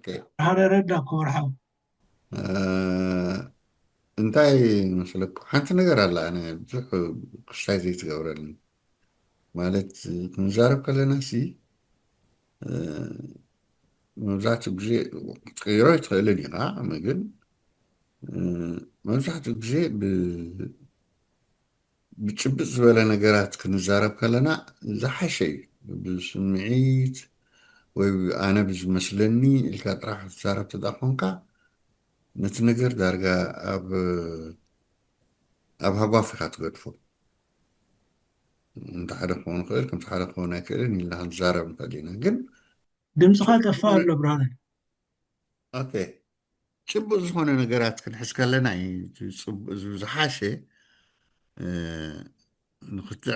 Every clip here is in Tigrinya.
ብርሃነ ረዳ ክቡር ሓው። እንታይ መስለኩ፣ ሓንቲ ነገር ኣላ፣ ኣነ ብዙሕ ክስታይ ዘይትገብረኒ ማለት፣ ክንዛረብ ከለና ሲ መብዛሕትኡ ግዜ ክትቅይሮ ኣይትኽእልን ኢኻ፣ ግን መብዛሕትኡ ግዜ ብጭብጥ ዝበለ ነገራት ክንዛረብ ከለና ዝሓሸ እዩ። ብስምዒት ወይ ኣነ ብዝመስለኒ ኢልካ ጥራሕ ትዛረብ ተዳ ኮንካ፣ ነቲ ነገር ዳርጋ ኣብ ኣብ ሃጓፍ ኢኻ ትገድፎ። እንተ ሓደ ክኸውን ይኽእል፣ ከምቲ ሓደ ክኸውን ኣይክእልን ኢልና ክንዛረብ ንኽእል ኢና። ግን ድምፅኻ ጠፋ ኣሎ ብራዘር። ኦኬ፣ ጭቡጥ ዝኾነ ነገራት ክንሕዝ ከለና እዩ ዝሓሸ ንክትዕ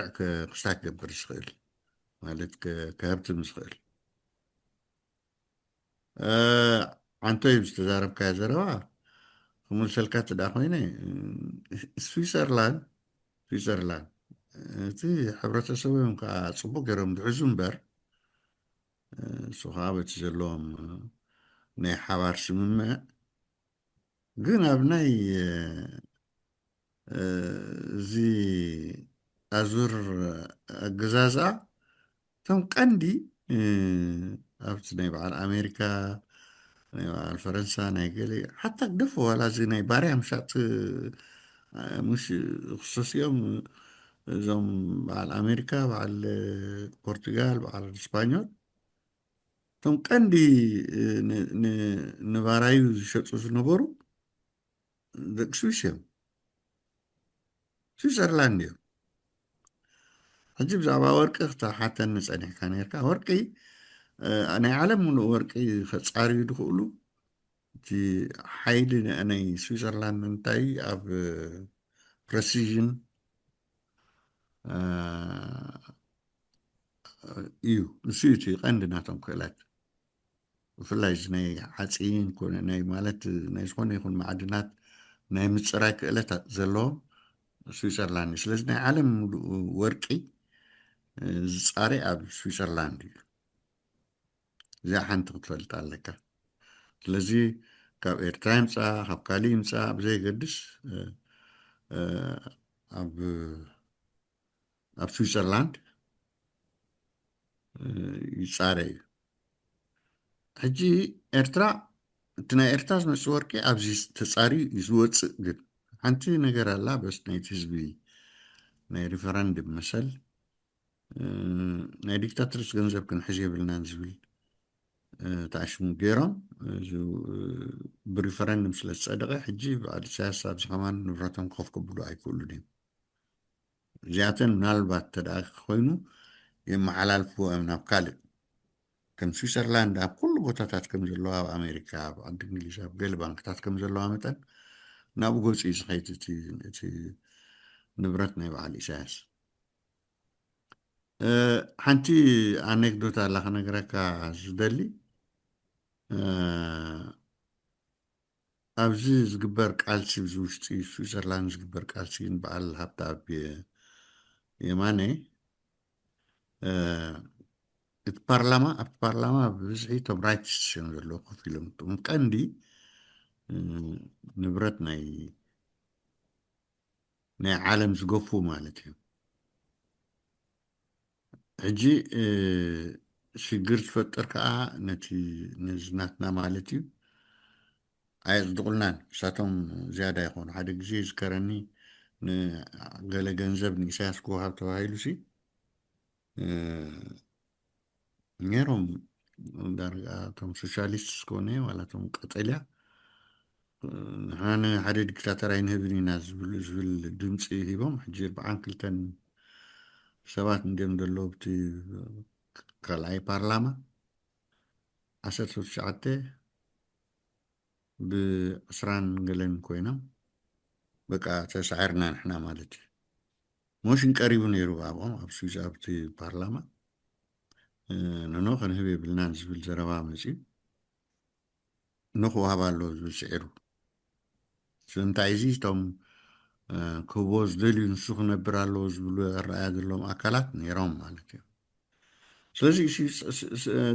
ክስታ ክገብር ዝኽእል፣ ማለት ከህብትም ዝኽእል። ዓንቶይ ዝተዛረብካዮ ዘረባ ክምልሰልካ ትዳ ኮይነ፣ ስዊዘርላንድ ስዊዘርላንድ እቲ ሕብረተሰቦም ከዓ ፅቡቅ ገይሮም ዝሕዙ እምበር፣ እሱ ከዓ በቲ ዘለዎም ናይ ሓባር ስምምዕ ግን ኣብ ናይ እዚ ኣዙር ኣገዛዝኣ እቶም ቀንዲ ኣብቲ ናይ በዓል ኣሜሪካ፣ ናይ በዓል ፈረንሳ፣ ናይ ገለ ሓታ ግደፎ ዋላ እዚ ናይ ባርያ ምሻጥ ምሽ ክሰሲኦም እዞም በዓል ኣሜሪካ፣ በዓል ፖርቱጋል፣ በዓል ስፓኞል እቶም ቀንዲ ንባራዩ ዝሸጡ ዝነበሩ ደቂ ስዊስ እዮም። ስዊዘርላንድ እዮም። ሕጂ ብዛዕባ ወርቂ ክትሓተኒ ጸኒሕካ ነርካ። ወርቂ ናይ ዓለም ሙሉእ ወርቂ ከጻርዩ ዝኽእሉ እቲ ሓይሊ ናይ ስዊዘርላንድ እንታይ ኣብ ፕረሲዥን እዩ። እሱ እዩ እቲ ቀንዲ ናቶም ክእለት። ብፍላይ እዚ ናይ ሓፂን ኮነ ናይ ማለት ናይ ዝኾነ ይኹን ማዕድናት ናይ ምፅራይ ክእለት ዘለዎም ስዊዘርላንድ እዩ። ስለዚ ናይ ዓለም ሙሉእ ወርቂ ዝፃረ ኣብ ስዊዘርላንድ እዩ። እዚኣ ሓንቲ ክትፈልጥ ኣለካ። ስለዚ ካብ ኤርትራ ይምፃ ካብ ካሊእ ይምፃ ብዘየገድስ ኣብ ኣብ ስዊዘርላንድ ይፃረ እዩ። ሕጂ ኤርትራ እቲ ናይ ኤርትራ ዝመፅእ ወርቂ ኣብዚ ተፃርዩ እዩ ዝወፅእ። ግን ሓንቲ ነገር ኣላ፣ በስ ናይቲ ህዝቢ ናይ ሪፈረንድም መሰል ናይ ዲክታተርስ ገንዘብ ክንሕዝ የብልናን ዝብል ተኣሽሙ ገይሮም ብሪፈረንድም ስለ ዝፀደቐ ሕጂ በዓል ኢሳያስ ኣብዚ ከማን ንብረቶም ኮፍ ክብሉ ኣይክእሉን እዮም። እዚኣተን ምናልባት ተደኣ ኮይኑ የመሓላልፍዎ እዮም ናብ ካልእ ከም ስዊዘርላንድ ኣብ ኩሉ ቦታታት ከም ዘለዋ ኣብ ኣሜሪካ ኣብ ዓዲ እንግሊዝ ኣብ ገለ ባንክታት ከም ዘለዋ መጠን ናብኡ ገፁ እዩ ዝኸይድ እቲ ንብረት ናይ በዓል ኢሳያስ። ሓንቲ ኣኔክዶት ኣላ ክነግረካ ዝደሊ ኣብዚ ዝግበር ቃልሲ እዚ ውሽጢ ስዊዘርላንድ ዝግበር ቃልሲ ንበዓል ሃብተኣብ የማነ እቲ ፓርላማ ኣብቲ ፓርላማ ብብዝሒ እቶም ራይትስ እዮም ዘለዉ ኮፍ ኢሎም እቶም ቀንዲ ንብረት ናይ ናይ ዓለም ዝገፉ ማለት እዩ። ሕጂ ሽግር ዝፈጥር ከዓ ነቲ ነዚ ናትና ማለት እዩ ኣየፅድቑልናን። ንሳቶም ዝያዳ ይኾኑ። ሓደ ግዜ ዝከረኒ ንገለ ገንዘብ ንኢሳያስ ክወሃብ ተባሂሉ ሲ ነይሮም ዳርጋ እቶም ሶሻሊስት እስኮነ ዋላ እቶም ቀጠልያ ንሓነ ሓደ ዲክታተር ኣይንህብን ኢና ዝብል ዝብል ድምፂ ሂቦም። ሕጂ ኣርብዓን ክልተን ሰባት እንዲም ዘለዉ ኣብቲ ካልኣይ ፓርላማ ዓሰርተ ትሽዓተ ብዕስራን ገለን ኮይኖም በቃ ተሳዒርና ንሕና ማለት እዩ። ሞሽን ቀሪቡ ነይሩ ኣብኦም ኣብ ስዊስ ኣብቲ ፓርላማ ንኖ ክንህብ የብልናን ዝብል ዘረባ መፅዩ ንክወሃብ ኣለዎ ዝብል ስዒሩ። ስለምንታይ እዚ እቶም ክህቦ ዝደልዩ ንሱ ክነብር ኣለዎ ዝብሉ ኣረኣያ ዘለዎም ኣካላት ነይሮም ማለት እዩ። ስለዚ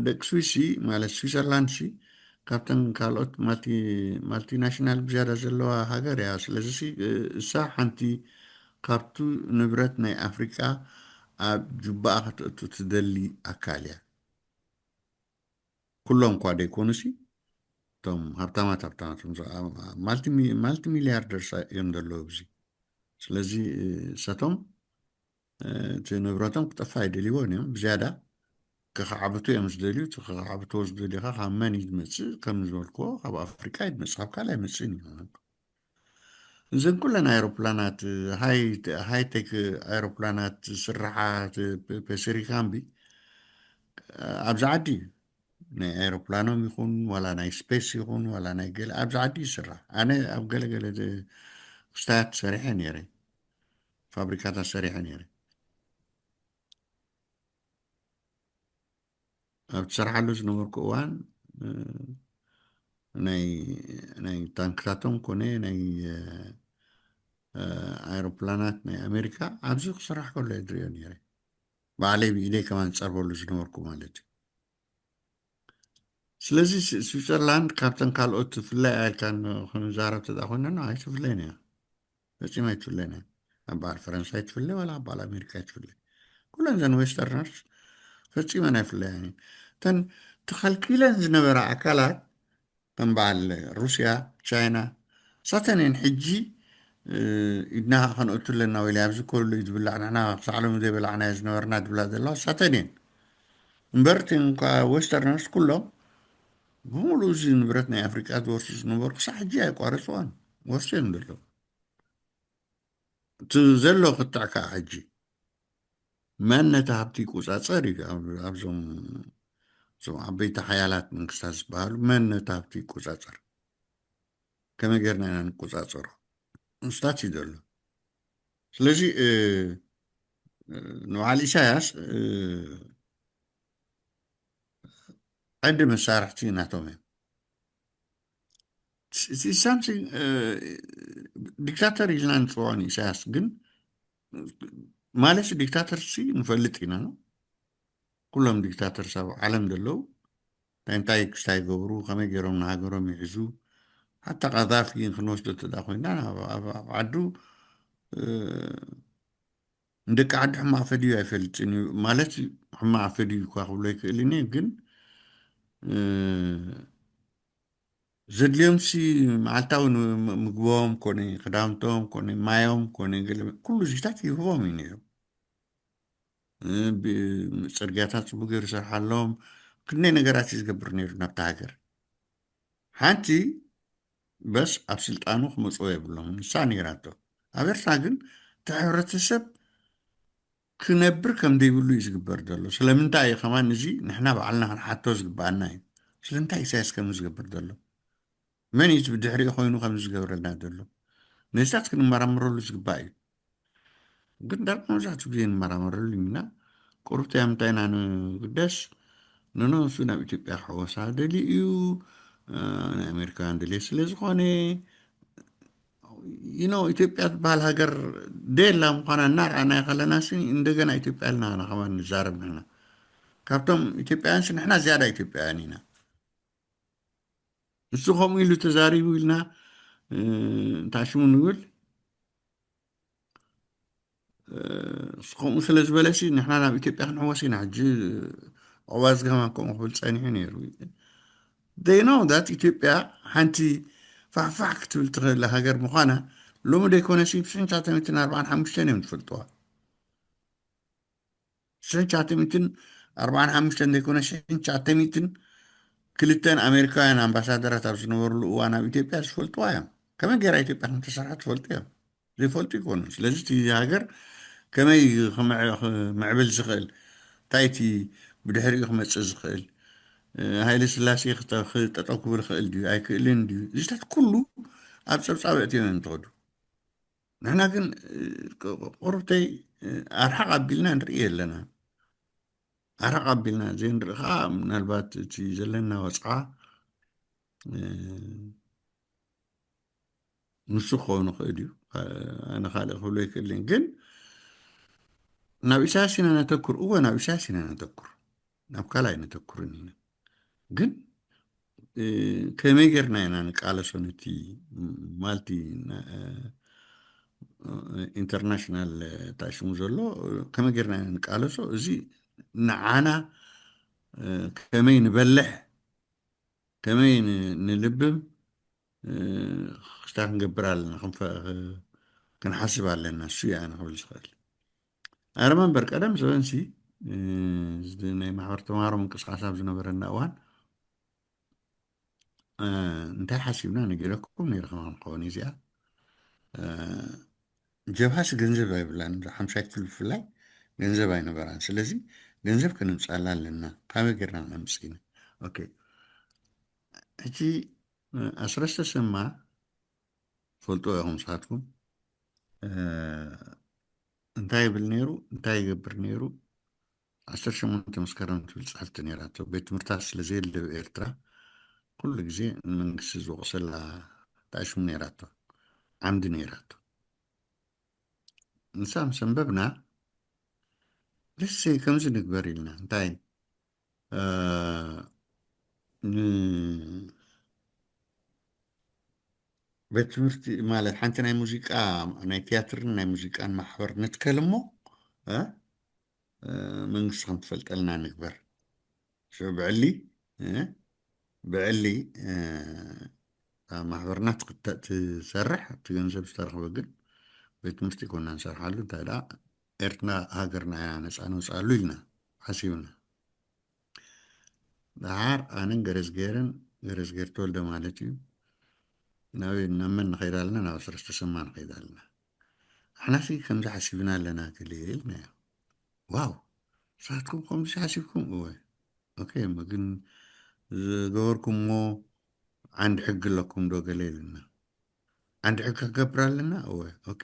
ደቂ ስዊስ ማለት ስዊዘርላንድ ሲ ካብተን ካልኦት ማልቲ ማልቲናሽናል ብዝያዳ ዘለዋ ሃገር እያ። ስለዚ ሲ እሳ ሓንቲ ካብቱ ንብረት ናይ ኣፍሪቃ ኣብ ጁባኣ ከተእቱ ትደሊ ኣካል እያ። ኩሎም እኳ ደይኮኑሲ እቶም ሃብታማት ሃብታማት እዮም ዝ- ማልቲ ማልቲ ሚሊያርደርስ እዮም ዘለዉ ኣብዚ። ስለዚ እሳቶም እቲ ንብረቶም ክጠፋ ኣይደልይዎን እዮም። ብዝያዳ ክኸዓብቱ እዮም ዝደልዩ። እቲ ክኸዓብትዎ ዝደልዩ ኸዓ ካብ መን እዩ ዝመፅእ? ከም ዝበልክዎ ካብ ኣፍሪቃ እዩ ዝመፅእ፣ ካብ ካልእ ኣይመፅእን እዩ። እዘን ኩለን ኣይሮፕላናት ሃይቴክ ኣይሮፕላናት ዝስርሓ ፔሰሪካምቢ ኣብዚ ዓዲ እዩ። ናይ ኣይሮፕላኖም ይኹን ዋላ ናይ ስፔስ ይኹን ዋላ ናይ ገለ ኣብዚ ዓዲ ይስራሕ። ኣነ ኣብ ገለገለ ክስታያት ሰሪሐ ነይረ፣ ፋብሪካታት ሰሪሐ ነይረ። ኣብ ትሰርሓሉ ዝነበርኩ እዋን ናይ ናይ ታንክታቶም ኮነ ናይ ኣይሮፕላናት ናይ ኣሜሪካ ኣብዚ ክስራሕ ከሎ ዝሪኦ ነይረ። ባዕለይ ብኢደይ ከማን ዝፀርበሉ ዝነበርኩ ማለት እዩ። ስለዚ ስዊዘርላንድ ካብተን ካልኦት ትፍለይ ኣልካን ክንዛረብ ተዳ ኮይና ኣይትፍለይን እያ። ፈፂማ ኣይትፍለይን እያ። ኣብ በዓል ፈረንሳ ኣይትፍለይ ዋላ ኣብ በዓል ኣሜሪካ ኣይትፍለይ። ኩለን ዘን ዌስተርነርስ ፈፂመን ኣይፍለያን እየን። እተን ተኸልኪለን ዝነበራ ኣካላት ከም በዓል ሩስያ፣ ቻይና ሳተን እየን። ሕጂ ኢድና ከነእቱ ኣለና ወይ ኣብዚ ከሉ እዩ ዝብላዕ ንሕና ክሳዕ ሎሚ ዘይበላዕናዮ ዝነበርና ዝብላ ዘለዋ ሳተን እየን። እምበር እተን እኳ ዌስተርነርስ ኩሎም ብምሉእ እዚ ንብረት ናይ ኣፍሪቃ ዝወርሱ ዝነበሩ ክሳዕ ሕጂ ኣይቋረፅዋን ወርሶ እዮም ዘለዉ። እቲ ዘሎ ክትዕ ከዓ ሕጂ መን ነቲ ሃብቲ ይቆፃፀር እዩ። ኣብዞም እዞም ዓበይቲ ሓያላት መንግስታት ዝበሃሉ መን ነቲ ሃብቲ ይቆፃፀር? ከመይ ጌርና ኢና ንቆፃፀሮ? ምስታት እዩ ዘሎ። ስለዚ ንበዓል ኢሳያስ ዓዲ መሳርሕቲ ናቶም እዮም። ሳምሲንግ ዲክታተር ኢልና ንፅውዖ ንኢሳያስ ግን ማለት ዲክታተር ሲ ንፈልጥ ኢና ነው። ኩሎም ዲክታተርስ ኣብ ዓለም ዘለዉ እንታይ እንታይ ክስታይ ይገብሩ፣ ከመይ ገይሮም ንሃገሮም ይሕዙ። ሓታ ቃዛፊ ክንወስዶ ተዳ ኮይና ኣብ ዓዱ ንደቂ ዓዲ ሕማቕ ፈድዩ ኣይፈልጥን እዩ ማለት ሕማቕ ፈድዩ እኳ ክብሎ ይክእልን እየ ግን ዘድልዮምሲ መዓልታዊ ምግቦም ኮነ ክዳውንቶም ኮነ ማዮም ኮነ ገለ ኩሉ ዚታት ይህቦም እዩ ነይሩ። ጽርግያታት ጽቡቅ ገይሩ ይሰርሓሎም። ክንደይ ነገራት እዩ ዝገብር ነይሩ ናብታ ሃገር። ሓንቲ በስ ኣብ ስልጣኑ ክመጽዎ የብሎም ንሳ ነይራቶ። ኣብ ኤርትራ ግን እቲ ሕብረተሰብ ክነብር ከም ዘይብሉ እዩ ዝግበር ዘሎ። ስለምንታይ እዩ ከማን እዚ ንሕና ባዕልና ክንሓቶ ዝግባኣና እዩ። ስለምንታይ ኢሳያስ ከም ዝገብር ዘሎ? መን እዩ ብድሕሪኡ ኮይኑ ከም ዝገብረልና ዘሎ? ነዚታት ክንመራመረሉ ዝግባእ እዩ። ግን ዳርጋ መብዛሕትኡ ግዜ ንመራመረሉ ኢና። ቁሩብቲ ኣብ ምንታይ ኢና ንግደስ? ንነብሱ ናብ ኢትዮጵያ ክሕወሳ ደልዩ እዩ። ናይ ኣሜሪካውያን ድሌት ስለ ዝኾነ ኢኖ ኢትዮጵያ ትበሃል ሃገር ደየላ ምዃና እናረኣናዮ ከለና ሲ እንደገና ኢትዮጵያ ኢልና ኢና ከማን ንዛረብ ንሕና ካብቶም ኢትዮጵያውያን ሲ ንሕና ዝያዳ ኢትዮጵያውያን ኢና። ንሱ ከምኡ ኢሉ ተዛሪቡ ኢልና እንታይ ሽሙ ንብል ከምኡ ስለ ዝበለ ሲ ንሕና ናብ ኢትዮጵያ ክንሕወስ ኢና ሕጂ። ዕዋዝ ከማን ከምኡ ክብል ፀኒሑ ነይሩ። They know that ኢትዮጵያ ሓንቲ ፋሕፋሕ ክትብል ትኽእል ሃገር ምዃና ሎሚ ደይኮነ ሲ ብሽሕን ትሽዓተ ሚእትን ኣርባዓን ሓሙሽተን እዮም ዝፈልጥዋ። ሽሕን ትሽዓተ ሚእትን ኣርባዓን ሓሙሽተን ዘይኮነ ሽሕን ትሽዓተ ሚእትን ክልተን ኣሜሪካውያን ኣምባሳደራት ኣብ ዝነበርሉ እዋን ኣብ ኢትዮጵያ ዝፈልጥዋ እዮም። ከመይ ገይራ ኢትዮጵያ ከም ተሰርሐት ትፈልጡ እዮም። ዘይፈልጡ ይኮኑ። ስለዚ እቲ ሃገር ከመይ ክምዕብል ዝኽእል እንታይ እቲ ብድሕሪኡ ክመፅእ ዝኽእል ሃይለ ስላሴ ክጠጠው ክብል ክእል ድዩ ኣይክእልን ድዩ እዚታት ኩሉ ኣብ ፀብፃብ እትዮም እዮም ትኸዱ። ንሕና ግን ቁርብተይ ኣርሓቕ ኣቢልና ንርኢ ኣለና። ኣርሓቕ ኣቢልና ዘይንርኢ ከዓ ምናልባት እቲ ዘለና ወፅዓ ንሱ ክኸውን ይኽእል እዩ። ኣነ ካልእ ክብሎ ይክእልን ግን ናብ ኢሳያስ ኢና ነተኩር። እወ ናብ ኢሳያስ ኢና ነተኩር፣ ናብ ካልእ ኣይነተኩርን ኢና። ግን ከመይ ጌርና ኢና ንቃለሶ ነቲ ማልቲ ኢንተርናሽናል ታሽሙ ዘሎ? ከመይ ጌርና ኢና ንቃለሶ? እዚ ንዓና ከመይ ንበልሕ፣ ከመይ ንልብም ክስታ ክንገብር ኣለና፣ ክንሓስብ ኣለና። እሱ እያ ኣነ ክብል ዝኽእል። ኣረማ እምበር ቀደም ዘበንሲ ናይ ማሕበር ተምሃሮ ምንቅስቃስ ኣብ ዝነበረና እዋን እንታይ ሓሲብና ነጊረኩም ነይረ ከማን ክኸውን እዚኣ ጀብሃስ ገንዘብ ኣይብላን። ሓምሻይ ክፍል ብፍላይ ገንዘብ ኣይነበራን። ስለዚ ገንዘብ ከነምፅኣላ ኣለና። ካበይ ጌርና ነምፅእ ኢና? ኦኬ፣ ሕጂ ኣስረስ ተሰማ ፈልጦ ኢኹም ንስኻትኩም። እንታይ ይብል ነይሩ፣ እንታይ ይገብር ነይሩ? ዓሰርተ ሸሞንተ መስከረም ትብል ፃሕቲ ነይራቶ። ቤት ትምህርታት ስለ ዘየለ ኤርትራ ኩሉ ግዜ ንመንግስቲ ዝወቕሰላ ታሽሙ ነይራቶ፣ ዓምዲ ነይራቶ። ንሳ ምስ ኣንበብና ደስ ከምዚ ንግበር ኢልና። እንታይ ቤት ትምህርቲ ማለት ሓንቲ ናይ ሙዚቃ፣ ናይ ቲያትርን ናይ ሙዚቃን ማሕበር ንትከል እሞ መንግስቲ ከም ትፈልጠልና ንግበር። ሽዑ ብዕሊ ብዕሊ ማሕበርና ትሰርሕ፣ እቲ ገንዘብ ዝተረኽበ ግን ቤት ትምህርቲ ይኮና ንሰርሓሉ፣ እንታይ ደኣ ኤርትራ ሃገርና እያ ነፃ ነውፅኣሉ ኢልና ሓሲብና። ደሓር ኣነን ገረዝጌርን፣ ገረዝጌር ተወልደ ማለት እዩ፣ ናብ መን ንኸይድ ኣለና? ናብ ኣስረስ ተሰማ ንኸይድ ኣለና። ንሕናሲ ከምዚ ሓሲብና ኣለና ክልየ ኢልናዮ። ዋው፣ ንስኻትኩም ከምዚ ሓሲብኩም? እወ። ኦኬ፣ እሞ ግን ዝገበርኩምዎ ዓንዲ ሕጊ ኣለኩም ዶ ገለ ኢልና። ዓንዲ ሕጊ ክገብር ኣለና? እወ። ኦኬ፣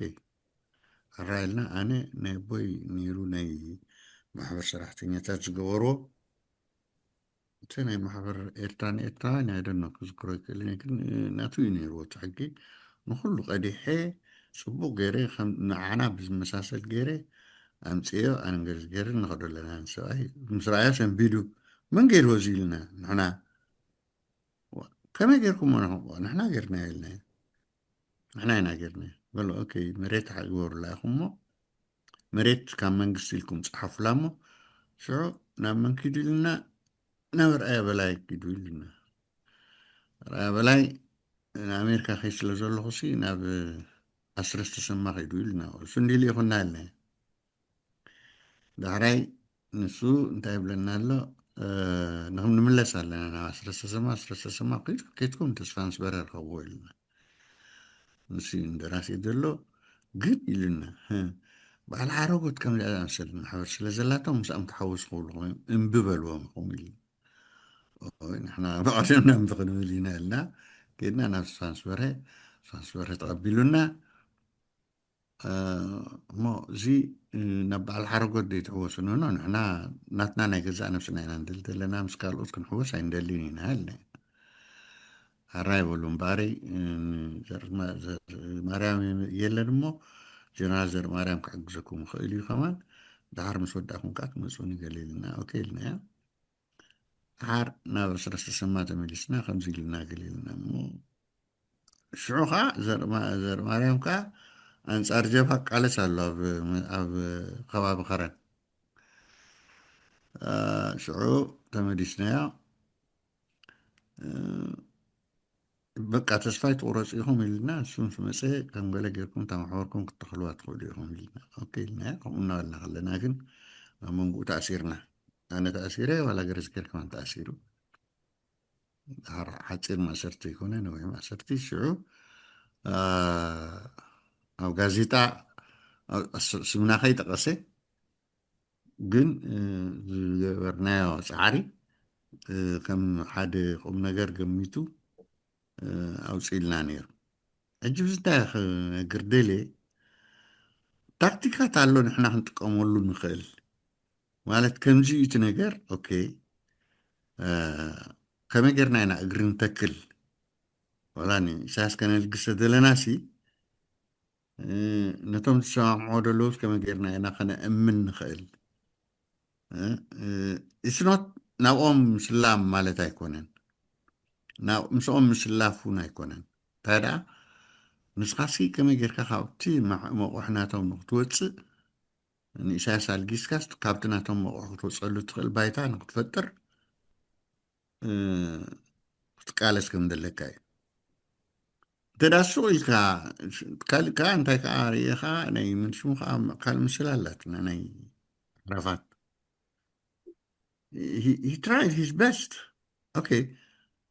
ሕራይ ኢልና። ኣነ ናይ ኣቦይ ነይሩ ናይ ማሕበር ሰራሕተኛታት ዝገበርዎ፣ እቲ ናይ ማሕበር ኤርትራ ንኤርትራውያን ኣይደኖ ክዝክሮ ይክእል እየ፣ ግን ናቱ እዩ ነይርዎ እቲ ሕጊ። ንኩሉ ቀዲሐ ፅቡቅ ገይረ ንዓና ብዝመሳሰል ገይረ ኣምፅዮ ኣንገዝ ገይረ ንኸዶ ኣለና። ንሰብኣይ ምስ ረኣዮ ሰንቢዱ መን ገይርዎ እዚ ኢልና ንሕና ከመይ ገይርኩሞ ንሕና ገይርና ኢልና ንሕና ኢና ገይርና በሎ። ኦኬ፣ መሬት ሓግበሩላ ኢኹሞ መሬት ካብ መንግስቲ ኢልኩም ፀሓፉላ እሞ ሽዑ ናብ መን ኪዱ ኢልና ናብ ርኣያ በላይ ኪዱ ኢልና። ርኣያ በላይ ንኣሜሪካ ከይ ስለ ዘለኹ ሲ ናብ ኣስረስ ተሰማ ከይዱ ኢልና። እሱ እንዲሉ ይኹና ኢልና። ዳሕራይ ንሱ እንታይ ይብለና ኣሎ? ንክም ንምለስ ኣለና ናብ ኣስረስ ተሰማ። ኣስረስ ተሰማ ከይድኩም ተስፋ ምስ በረር ከብዎ ኢልና። ንሱ እዩ እንደራሲ ዘሎ ግን ኢሉና። በዓል ሓረጎት ከምዚኣ ዝኣመሰለ ማሕበር ስለ ዘላቶም ምስኣም ተሓወሱ ክብሉ ኮይኖም እምቢ በልዎም ኢኹም ኢሉ። ንሕና ብቐደምና እምቢ ክንብል ኢና ኢልና ከድና ናብ ሳንስበረ። ሳንስበረ ተቐቢሉና። እሞ እዚ ናብ በዓል ሓረጎት ዘይትሕወሱ ንኖ ንሕና ናትና ናይ ገዛእ ነብስና ኢና ንደሊ ዘለና፣ ምስ ካልኦት ክንሕወስ ኣይንደልን ኢና ኢልና። ኣራይ በሉ እምበኣረይ፣ ዘርማርያም የለን እሞ ጀነራል ዘርማርያም ክሕግዘኩም ይኽእል እዩ ከማን። ድሓር ምስ ወዳእኩም ከዓ ክትመፁ ንገል ኢልና ኦኬ ኢልና እያ። ድሓር ናብ ኣስረስ ተሰማ ተመሊስና ከምዚ ኢልና ገል ኢልና እሞ ሽዑ ከዓ ዘርማርያም ከዓ ኣንፃር ጀብሃ ቃለስ ኣሎ ኣብ ከባቢ ከረን። ሽዑ ተመሊስናዮ። በቃ ተስፋ ኣይትቑረፁ ኢኹም ኢልና፣ ንሱ ምስ መፀ ከም ገለ ጌርኩም እታ ማሕበርኩም ክትተኽልዋ ትኽእሉ ኢኹም ኢልና። ኦኬ ኢልና፣ ከምኡ እናበልና ከለና ግን ኣብ መንጎኡ ተኣሲርና። ኣነ ተኣሲረ፣ ዋላ ገረዝጌር ከማን ተኣሲሩ። ሓፂር ማእሰርቲ ይኮነ፣ ነዊሕ ማእሰርቲ። ሽዑ ኣብ ጋዜጣ ስምና ከይጠቐሰ ግን ዝገበርናዮ ፃዕሪ ከም ሓደ ቁም ነገር ገሚቱ ኣውፅኢልና ነይሩ። ሕጂ ብዚ እንታይ ክነግር ደልየ፣ ታክቲካት ኣሎ ንሕና ክንጥቀመሉ ንኽእል። ማለት ከምዚ እዩ እቲ ነገር። ኦኬ፣ ከመይ ጌርና ኢና እግሪ ንተክል? ዋላ ንኢሳያስ ከነልግሰ ዘለና ሲ ነቶም ዝሰማምዖ ዘለውስ ከመይ ጌርና ኢና ከነእምን ንኽእል? ኢስኖት ናብኦም ስላም ማለት ኣይኮነን። ምስኦም ምስላፍ እውን ኣይኮነን። እንታይ ደኣ ንስኻሲ ከመይ ጌርካ ካብቲ ማዕመቑሕ ናቶም ንክትወፅእ ንኢሳያስ ኣልጊስካስ ካብቲ ናቶም መቑሕ ክትወፀሉ ትኽእል ባይታ ንክትፈጥር ክትቃለስ ከም ዘለካ እዩ። እንተ ደኣ ሱቕ ኢልካ ካልእ ከዓ እንታይ ከዓ ርእኻ ናይ ምንሽሙ ከዓ ካልእ ምስል ኣላትና ናይ ዓረፋት he tried his best okay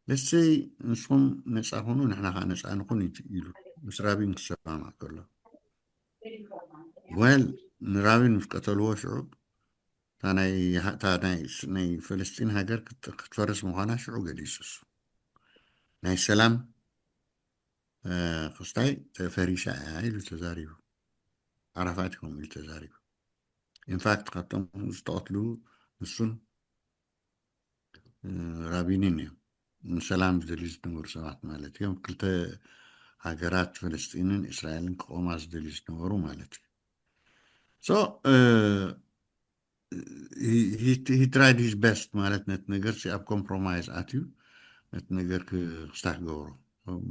let's say ንስኹም ነፃ ኩኑ ንሕና ከዓ ነፃ ንኹን ኢሉ ምስ ራቢን ክሰማማዕ ከሎ well ንራቢን ምስ ቀተልዎ ሽዑ እታ ናይ ፍልስጢን ሃገር ክትፈርስ ምዃና ሽዑ ገሊጹ እሱ ናይ ሰላም ክስታይ ፈሪሳ እያ ኢሉ ተዛሪቡ ዓራፋት ይኹም ኢሉ ተዛሪቡ ኢንፋክት ካብቶም ዝተቐትሉ ንሱን ራቢንን እዮም ንሰላም ዝደልዩ ዝነበሩ ሰባት ማለት እዮም ክልተ ሃገራት ፍልስጢንን እስራኤልን ክቆማ ዝደልዩ ዝነበሩ ማለት እዩ so he tried his best ማለት ነቲ ነገር ኣብ ኮምፕሮማይዝ ኣትዩ ነቲ ነገር ክስታ ክገብሮ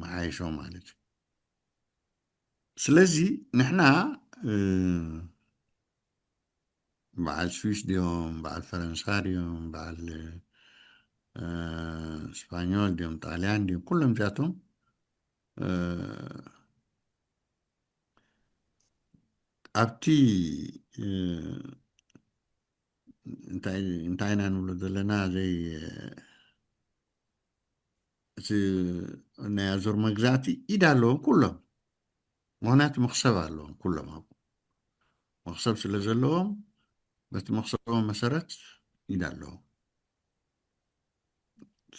መሓይሾ ማለት እዩ ስለዚ ንሕና በዓል ስዊስ ድዮም በዓል ፈረንሳ ድዮም በዓል ስፓኞል ድዮም ጣልያን ድዮም ኩሎም እዚኣቶም ኣብቲ እንታይ ኢና ንብሎ ዘለና ዘይ እቲ ናይ ኣዙር መግዛእቲ ኢድ ኣለዎም ኩሎም ምክንያቱ መክሰብ ኣለዎም ኩሎም ኣብኡ መክሰብ ስለ ዘለዎም በቲ መክሰቦም መሰረት ኢድ ኣለዎም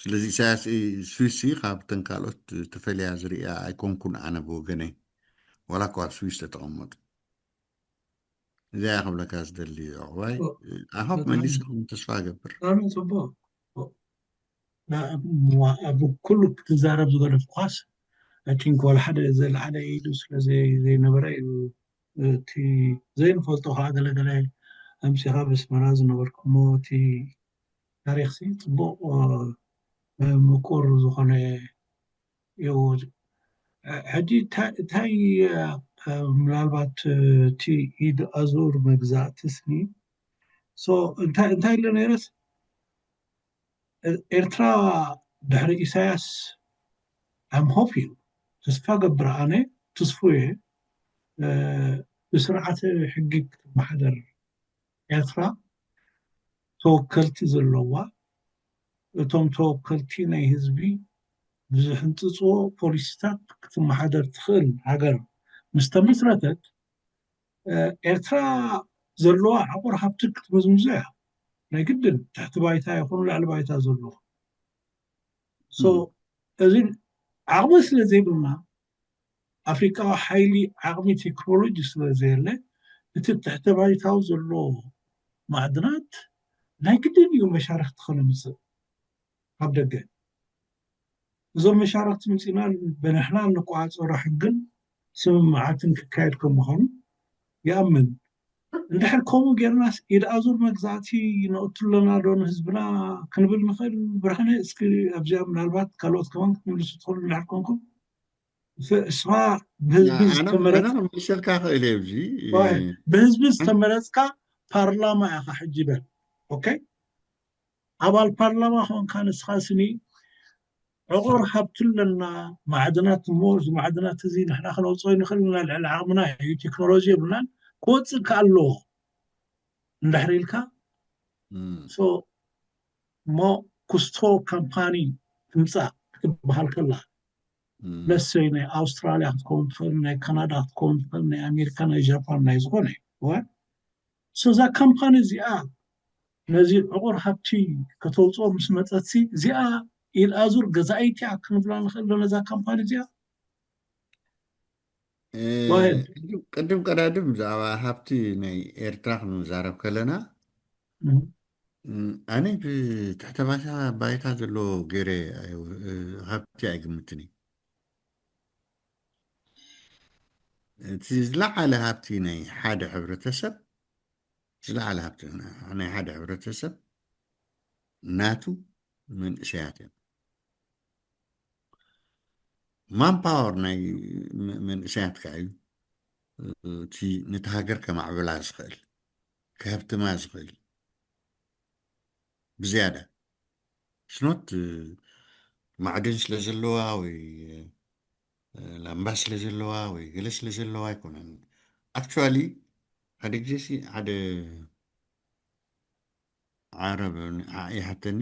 ስለዚ ኢሳያስ ስዊሲ ካብተን ካልኦት ተፈልያ ዝርእያ ኣይኮንኩን ኣነ ብወገነይ ዋላ እኳ ኣብ ስዊስ ተተቐመጡ እዚኣ ክብለካ ዝደሊ ዕቑባይ ኣሆፕ መሊስኩም ተስፋ እገብር ኣነ ጽቡቅ ኣብ ኩሉ ክትዛረብ ዝገደፍኳስ ኣቲንክ ዋላ ሓደ ዘለዓለ ኢሉ ስለ ዘይነበረ እዩ እቲ ዘይንፈልጦ ከዓ ገለገለ ኣምሲኻ በስመራ ዝነበርኩሞ እቲ ታሪክሲ ፅቡቅ ምቁር ዝኾነ እዩ ሕጂ እንታይ ምናልባት እቲ ኢድ ኣዙር መግዛእቲ ስኒ እንታይ ኢለ ነይረስ ኤርትራ ድሕሪ ኢሳያስ ኣም ሆፕ እዩ ተስፋ ገብር ኣነ ተስፉ እየ ብስርዓተ ሕጊ ክትመሓደር ኤርትራ ተወከልቲ ዘለዋ እቶም ተወከልቲ ናይ ህዝቢ ብዝሕንፅፅዎ ፖሊሲታት ክትመሓደር ትኽእል ሃገር ምስ ተመስረተት ኤርትራ ዘለዋ ዕቑር ሃብቲ ክትምዝምዞ እያ ናይ ግድን ትሕቲ ባይታ ይኹን ልዕሊ ባይታ ዘለዎ እዚ ዓቕሚ ስለ ዘይብልና ኣፍሪቃዊ ሓይሊ ዓቕሚ ቴክኖሎጂ ስለ ዘየለ እቲ ትሕተ ባይታዊ ዘሎ ማዕድናት ናይ ግድን እዩ መሻርክቲ ከነምፅእ ካብ ደገ እዞም መሻርክቲ ምፅና በንሕና እንቋፀሮ ሕግን ስምምዓትን ክካየድ ከም ምዃኑ ይኣምን እንድሕር ከምኡ ጌርናስ ኢድ ኣዙር መግዛእቲ ነቕቱ ኣለና ዶ ንህዝብና ክንብል ንኽእል ብርሃነ እስኪ ኣብዚኣ ምናልባት ካልኦት ከማን ክትምልሱ ትኽእሉ እንድሕር ኮንኩም እስኻ ብህዝቢ ዝተመረጽካ ክእል እየ እዚ ብህዝቢ ዝተመረጽካ ፓርላማ ኢኻ ሕጂ በል ኦኬ ኣባል ፓርላማ ኾንካ ንስኻ ስኒ ዕቑር ሃብቲ ኣለና ማዕድናት እሞ እዚ ማዕድናት እዚ ንሕና ክነውፅኦ ንኽእል ኢና ልዕሊ ዓቕምና እዩ ቴክኖሎጂ የብልናን ክወፅእ ከ ኣለዎ እንድሕር ኢልካ እሞ ኩስቶ ካምፓኒ ትምፃእ ክትበሃል ከላ ለሰይ ናይ ኣውስትራልያ ክትከውን ትኽእል ናይ ካናዳ ክትከውን ትኽእል ናይ ኣሜሪካ ናይ ጃፓን ናይ ዝኾነ እዋ እዛ ካምፓኒ እዚኣ ነዚ ዕቑር ሃብቲ ከተውፅኦ ምስ መፀትሲ እዚኣ ኢድ ኣዙር ገዛኢት እያ ክንብላ ንኽእል ዶ ነዛ ካምፓኒ እዚኣ ቅድም ቀዳድም ብዛዕባ ሃብቲ ናይ ኤርትራ ክንዛረብ ከለና ኣነ ብትሕተ ባይታ ባይታ ዘሎ ገይረ ሃብቲ ኣይግምትን እዩ እቲ ዝለዓለ ሃብቲ ናይ ሓደ ሕብረተሰብ ዝለዓለ ሃብቲ ናይ ሓደ ሕብረተሰብ ናቱ መንእሰያት እዮም ማንፓወር ናይ መንእሰያትካ እዩ እቲ ነቲ ሃገር ከማዕብላ ዝኽእል፣ ከህብትማ ዝኽእል ብዝያዳ። ስኖት ማዕድን ስለ ዘለዋ ወይ ላምባ ስለ ዘለዋ ወይ ገለ ስለ ዘለዋ ኣይኮነን። ኣክቹዋሊ ሓደ ግዜ ሲ ሓደ ዓረብ ይሓተኒ፣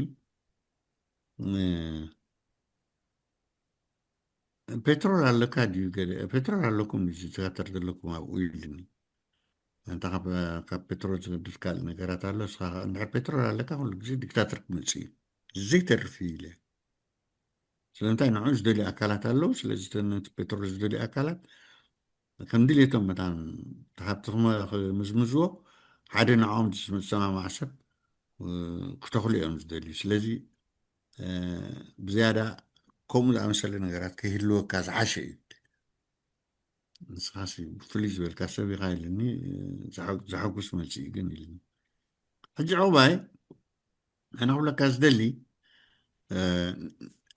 ፔትሮል ኣለካ ድዩ? ገለ ፔትሮል ኣለኩም ድዩ ትካተር ዘለኩም ኣብኡ ኢሉኒ። እንተ ካብ ፔትሮል ዝገድፍ ካልእ ነገራት ኣሎ። እስኻ እንድሕር ፔትሮል ኣለካ ኩሉ ግዜ ዲክታተር ክመፅእ እዩ፣ ዘይተርፍ እዩ ኢለ። ስለምንታይ ንዑ ዝደልዩ ኣካላት ኣለዉ። ስለዚ ነቲ ፔትሮል ዝደልዩ ኣካላት ከም ድሌቶም መታን ተሃብቲ ክምዝምዝዎ ሓደ ንዕኦም ዝሰማማዕ ሰብ ክተኽሉ እዮም ዝደልዩ። ስለዚ ብዝያዳ ከምኡ ዝኣመሰለ ነገራት ከይህልወካ ዝሓሸ እዩ። ንስኻሲ ፍልይ ዝበልካ ሰብ ኢኻ ኢልኒ። ዘሐጉስ መልሲ እዩ ግን ኢልኒ። ሕጂ ዕቑባይ ኣነ ክብለካ ዝደሊ፣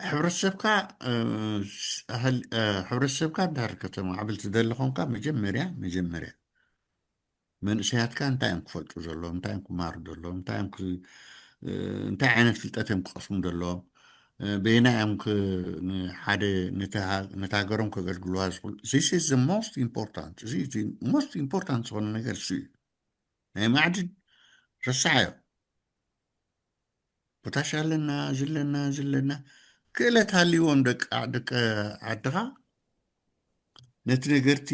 ሕብረተሰብካ ሕብረተሰብካ እንድሕር ከተማዕብል ትደሊ ኾንካ መጀመርያ መጀመርያ መንእሰያትካ እንታይ እዮም ክፈልጡ ዘለዎም፣ እንታይ እዮም ክማሩ ዘለዎም፣ እንታይ እዮም እንታይ ዓይነት ፍልጠት እዮም ክቐስሙ ዘለዎም፣ በየና እዮም ሓደ ነታ ሃገሮም ከገልግልዋ ዝኽእሉ። This is the most important። እዚ most important ዝኾነ ነገር እሱ እዩ። ናይ ማዕድን ረሳዓዮ። ፖታሽ ኣለና፣ እዚ ኣለና፣ እዚ ኣለና። ክእለት ሃልይዎም ደቂ ዓድኻ ነቲ ነገርቲ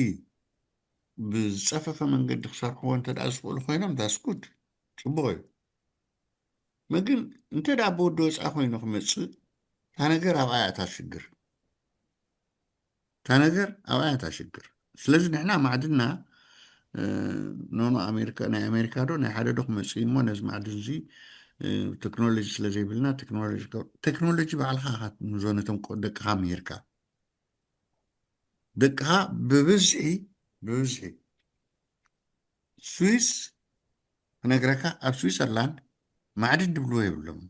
ብዝጸፈፈ መንገዲ ክሰርሕዎ እንተ ደኣ ዝኽእሉ ኮይኖም that's good፣ ጽቡቕ እዩ። መግን እንተ ደኣ ብወዲ ወጻኢ ኮይኑ ክመጽእ እታ ነገር ኣብኣ እያ እታ ሽግር። እታ ነገር ኣብኣ እያ እታ ሽግር። ስለዚ ንሕና ማዕድና ኖኖ ኣሜሪካ ናይ ኣሜሪካ ዶ ናይ ሓደ ዶ ክመፅእ እሞ ነዚ ማዕድን እዚ ቴክኖሎጂ ስለ ዘይብልና ቴክኖሎጂ ባዕልካ ኢኻ ትምዞ ነቶም ደቅኻ ምሂርካ ደቅኻ ብብዝሒ ብብዝሒ ስዊስ ክነግረካ ኣብ ስዊዘርላንድ ማዕድን ድብልዎ የብሎም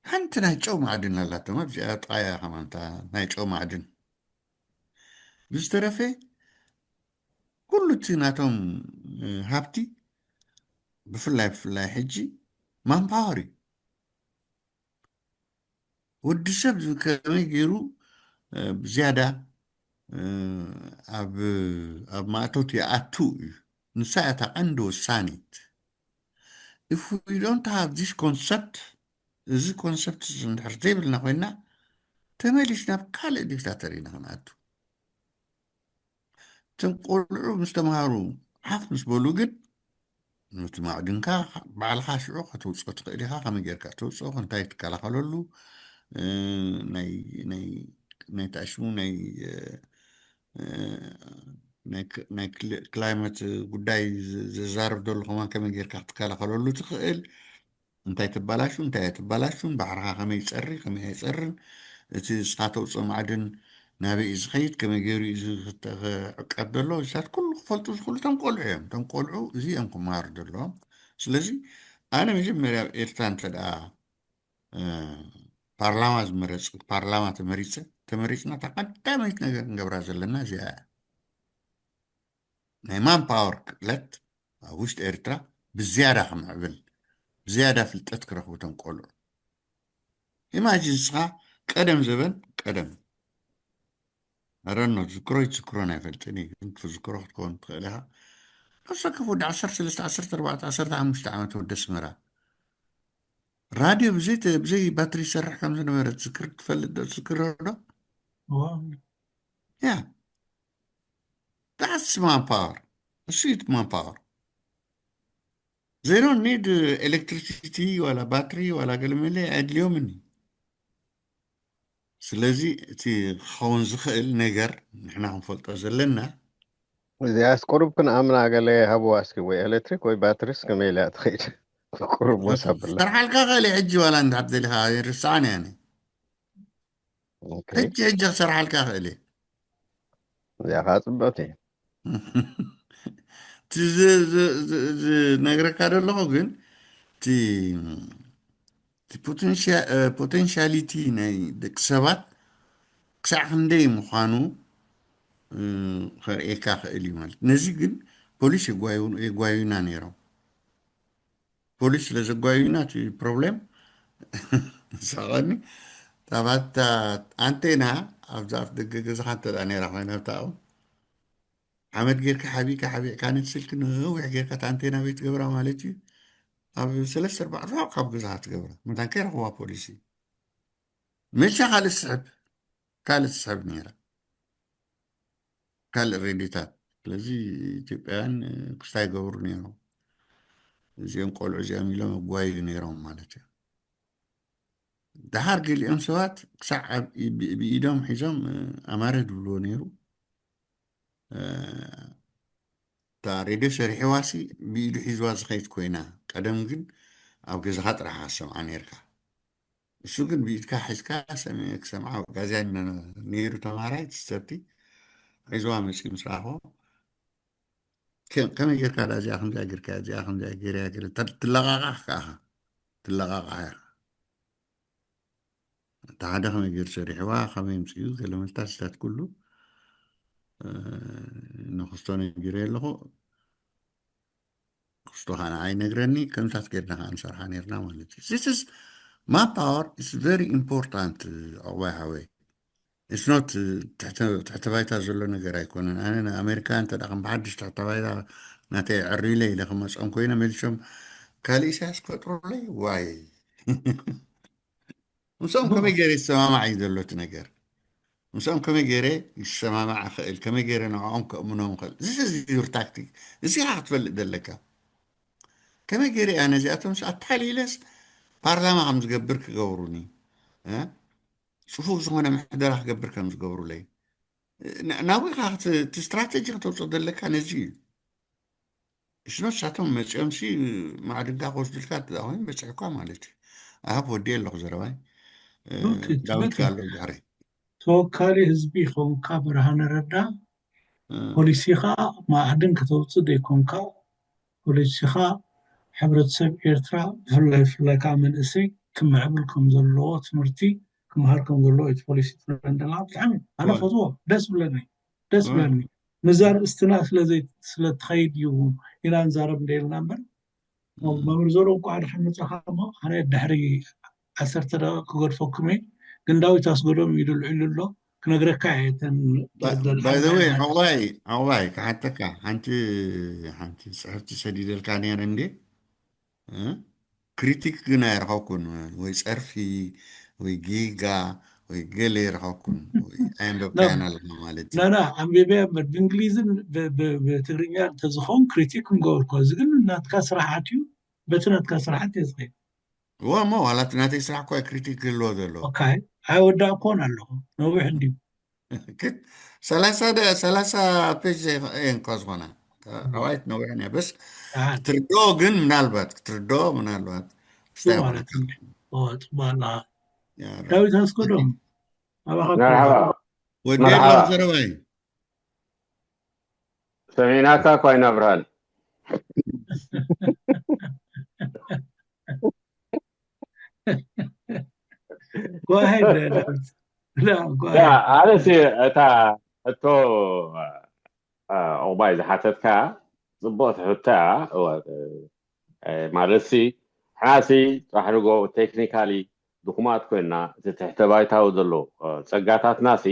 ሓንቲ ናይ ጨው ማዕድን ኣላቶም ኣብዚኣ ጥቃያ ከማንታ ናይ ጨው ማዕድን ብዝተረፈ ኩሉ እቲ ናቶም ሃብቲ ብፍላይ ብፍላይ ሕጂ ማንፓወር እዩ ወዲ ሰብ ከመይ ገይሩ ብዝያዳ ኣብ ማእቶት ይኣቱ እዩ ንሳ እታ ቀንዲ ወሳኒት if we don't have this concept እዚ ኮንሰፕት እዚ እንድሕር ዘይብልና ኮይና ተመሊስና ኣብ ካልእ ዲክታተር ኢና ክንኣቱ እቶም ቆልዑ ምስ ተምሃሩ ሓፍ ምስ በሉ ግን ነቲ ማዕድንካ ባዕልኻ ሽዑ ከተውፅኦ ትኽእል ኢኻ ከመይ ጌርካ ተውፅኦ እንታይ ትከላኸለሉ ናይ ታሽሙ ናይ ናይ ክላይመት ጉዳይ ዝዛረብ ዘሎ ከማን ከመይ ጌርካ ክትከላኸለሉ ትኽእል እንታይ ትባላሹ እንታይ ኣይትባላሹን ባሕርኻ ከመይ ይፀሪ ከመይ ኣይፀርን እቲ እስኻ ተውፅኦ ማዕድን ናበይ እዩ ዝኸይድ ከመይ ገይሩ እዩ ክዕቀብ ዘሎ እዚታት ኩሉ ክፈልጡ ዝኽእሉ እቶም ቆልዑ እዮም እቶም ቆልዑ እዚ እዮም ክመሃሩ ዘለዎም ስለዚ ኣነ መጀመርያ ኣብ ኤርትራ እንተ ደኣ ፓርላማ ዝመረፅ ፓርላማ ተመሪፀ ተመሪፅና እታ ቀዳመይት ነገር ክንገብራ ዘለና እዚኣ እያ ናይ ማን ፓወር ክእለት ኣብ ውሽጢ ኤርትራ ብዝያዳ ክምዕብል ብዝያዳ ፍልጠት ክረኽቡ እቶም ቆልዑ ኢማጂን ንስኻ ቀደም ዘበን ቀደም ኣረኖ ዝክሮ ይትዝክሮን ኣይፈልጥን እዩ ግን ትዝክሮ ክትከውን ትኽእል ኢኻ ከሰከፍ ወዲ ዓሰርተ ሰለስተ ዓሰርተ ኣርባዕተ ዓሰርተ ሓሙሽተ ዓመት ወዲ ኣስመራ ራድዮ ብዘይ ብዘይ ባትሪ ይሰርሕ ከም ዝነበረ ትዝክር ትፈልጥ ዶ ትዝክሮ ዶ ያ that's manpower እሱ እዩ manpower they don't need electricity ዋላ ባትሪ ዋላ ገለመለ ኣድልዮምን እዩ ስለዚ እቲ ክኸውን ዝኽእል ነገር ንሕና ክንፈልጦ ዘለና እዚኣስ ቁሩብ ክንኣምና ገለ ሃብዋ እስኪ ወይ ኤሌክትሪክ ወይ ባትሪስ ከመይ ኢላ ትኸይድ ቁሩብ ወሳብላ ሰርሓልካ ኽእል ሕጂ ዋላ እንድሕር ደሊኻ ይርስዓን እያ ሕጂ ሕጂ ክሰርሓልካ ኽእል እየ እዚኣ ከዓ ፅብቅቲ ዝነግረካ ዘለኹ ግን እቲ ፖቴንሻሊቲ ናይ ደቂ ሰባት ክሳዕ ክንደይ ምዃኑ ከርእየካ ክእል እዩ ማለት። ነዚ ግን ፖሊስ የጓዩና ነይሮም። ፖሊስ ስለ ዘጓዩና እቲ ፕሮብሌም ሳቐኒ። ታባታ ኣንቴና ኣብዛ ኣፍ ደገ ገዛኻ እንተ ነራ ኮይና ኣብታኡ ሓመድ ጌርካ ሓቢእካ ሓቢእካ ነቲ ስልኪ ነዊሕ ጌርካ እቲ ኣንቴና ቤት ትገብራ ማለት እዩ። ኣብ ሰለስተ ኣርባዕተ ካብ ገዛኻ ትገብራ ምንታን ከይረኽዋ ፖሊሲ መሻ ካልእ ስሕብ ካልእ ትስሕብ ነይራ ካልእ ሬድዮታት። ስለዚ ኢትዮጵያውያን ክስታይ ይገብሩ ነይሮም። እዚኦም ቆልዑ እዚኦም ኢሎም ኣጓይዩ ነይሮም ማለት እዩ። ደሓር ገሊኦም ሰባት ክሳዕ ብኢዶም ሒዞም ኣማረ ድብልዎ ነይሩ። እታ ሬድዮ ሰሪሕዋሲ ብኢዱ ሒዝዋ ዝኸይድ ኮይና፣ ቀደም ግን ኣብ ገዛኻ ጥራሕኻ ትሰምዓ ነይርካ። እሱ ግን ብኢድካ ሒዝካ ሰሚዕ ክሰምዓ ጋዜያ ነይሩ ተማሃራይ ትሰብቲ ሒዝዋ መፂኡ ምስ ረኣኾ ከመይ ጌርካ ዳ እዚኣ ከምዚኣ ጌርካ እዚኣ ከምዚኣ ጌርያ ገለ ትለቃቃሕ ከኣኻ ትለቃቃሕ እያ። እታ ሓደ ከመይ ገይሩ ሰሪሕዋ ከመይ ምፅኡ ገለ መልታስታት ኩሉ ንክስቶ ነጊረ ኣለኹ። ክስቶ ከዓ ንዓይ ነግረኒ ከምታት ጌርና ከዓ ንሰርሓ ነርና ማለት እዩ። This is my power is very important። ዕቑባይ ሓወይ it's not ትሕተ ባይታ ዘሎ ነገር ኣይኮነን። ኣነ ንኣሜሪካ እንተ ከም ብሓድሽ ትሕተ ባይታ ናተይ ዕሪለ ኢለ ክመፅኦም ኮይነ መሊሶም ካልእ ኢሳያስ ክፈጥሩለይ ዋይ ምስኦም ከመይ ገይረ ይሰማማዕ እዩ ዘሎ እቲ ነገር። ምስኦም ከመይ ገይረ ይሰማማዕ እኽእል፣ ከመይ ገይረ ንዕኦም ከእምኖም እኽእል። This is your tactic። እዚ ኢኻ ክትፈልጥ ዘለካ። ከመይ ገይረ እያ ነዚኣቶም ኣታሊለስ ፓርላማ ከም ዝገብር ክገብሩኒ፣ ጽፉፍ ዝኾነ ምሕደራ ክገብር ከም ዝገብሩለይ። ናብኻ እቲ ስትራተጂ ክተውፅእ ዘለካ ነዚ እዩ። እሽኖ ሳቶም መፂኦም ሲ ማዕድንካ ክወስዱልካ ትዳ ኮይኑ በፅሕኳ ማለት እዩ። ኣሃብ ወዲ ኣለኹ ዘረባይ ዳዊት ካሎ ድሕሪ ተወካሊ ህዝቢ ኾንካ ብርሃነ ረዳ ፖሊሲኻ ማዕድን ከተውፅእ ዘይኮንካ ፖሊሲኻ ሕብረተሰብ ኤርትራ ብፍላይ ብፍላይ ከዓ መንእሰይ ክምዕብል ከም ዘለዎ ትምህርቲ ክምሃር ከም ዘለዎ እቲ ፖሊሲ ትብለን ደላ ብጣዕሚ ኣነ ፈትዎ ደስ ብለኒ ደስ ብለኒ። ምዛ ርእስትና ስለዘይ ስለትኸይድ እዩ ኢና ንዛረብ እንደ ኢልና እምበር መምህር ዘሮ እንኳ ድሓን መጻኻ እሞ ኣነ ድሕሪ ዓሰርተ ደቂቕ ክገድፈኩም እየ። ግን ዳዊት ኣስገዶም ኢሉ ልዕሉ ኣሎ ክነግረካ እየ። ዕቑባይ ክሓተካ ሓንቲ ሓንቲ ፅሕፍቲ ሰዲደልካ ነይረ እንዴ? ክሪቲክ ግን ኣይረኸብኩን። ወይ ፀርፊ ወይ ጌጋ ወይ ገለ ይረኸብኩን። ኣየንበብካያን ኣለና ማለት እዩ። ናና ኣንቢበ እምበር ብእንግሊዝን ብትግርኛ እንተዝኸውን ክሪቲክ ምገበርኮ። እዚ ግን ናትካ ስራሓት እዩ። በቲ ናትካ ስራሓት እየ ዝኸይድ። እዋ እሞ ዋላ እቲ ናተይ ስራሕ እኳ ክሪቲክ ክህልዎ ዘለዎ። ኣይወዳእኮን ኣለኹ። ነዊሕ እንድዩ። ሰላሳ ደ- ሰላሳ ፔጅ ዘይኮ- እየን እኳ ዝኾና ረዋይት ነዊሕ እያ በስ ክትርድኦ ግን ምናልባት ክትርድኦ ምናልባት ክስታይ ጽቡቅ ይኾነካ። ኣለካ። ኦ፣ ጽቡቅ ኣለካ። ያ፣ ራ- ዳዊት ኣስገዶም ኣባኻ መርሓባ። ወዲ መርሓባ። የለን ዘረባይ ሰሚዕናካ እኳ ኢና ብርሃን። Go ahead, David. No, go ያ ahead. ኣነሲ እታ ሕቶ አ፣ ዕቑባይ ዝሓተትካ ጽቡቕቲ ሕቶ እያ። እወ፣ እ፣ ማለት ሲ ንሕና ሲ ጽባሕ ንጎ ቴክኒካሊ ድኹማት ኮይንና እቲ ትሕተ ባይታዊ ዘሎ እ፣ ጸጋታትና ሲ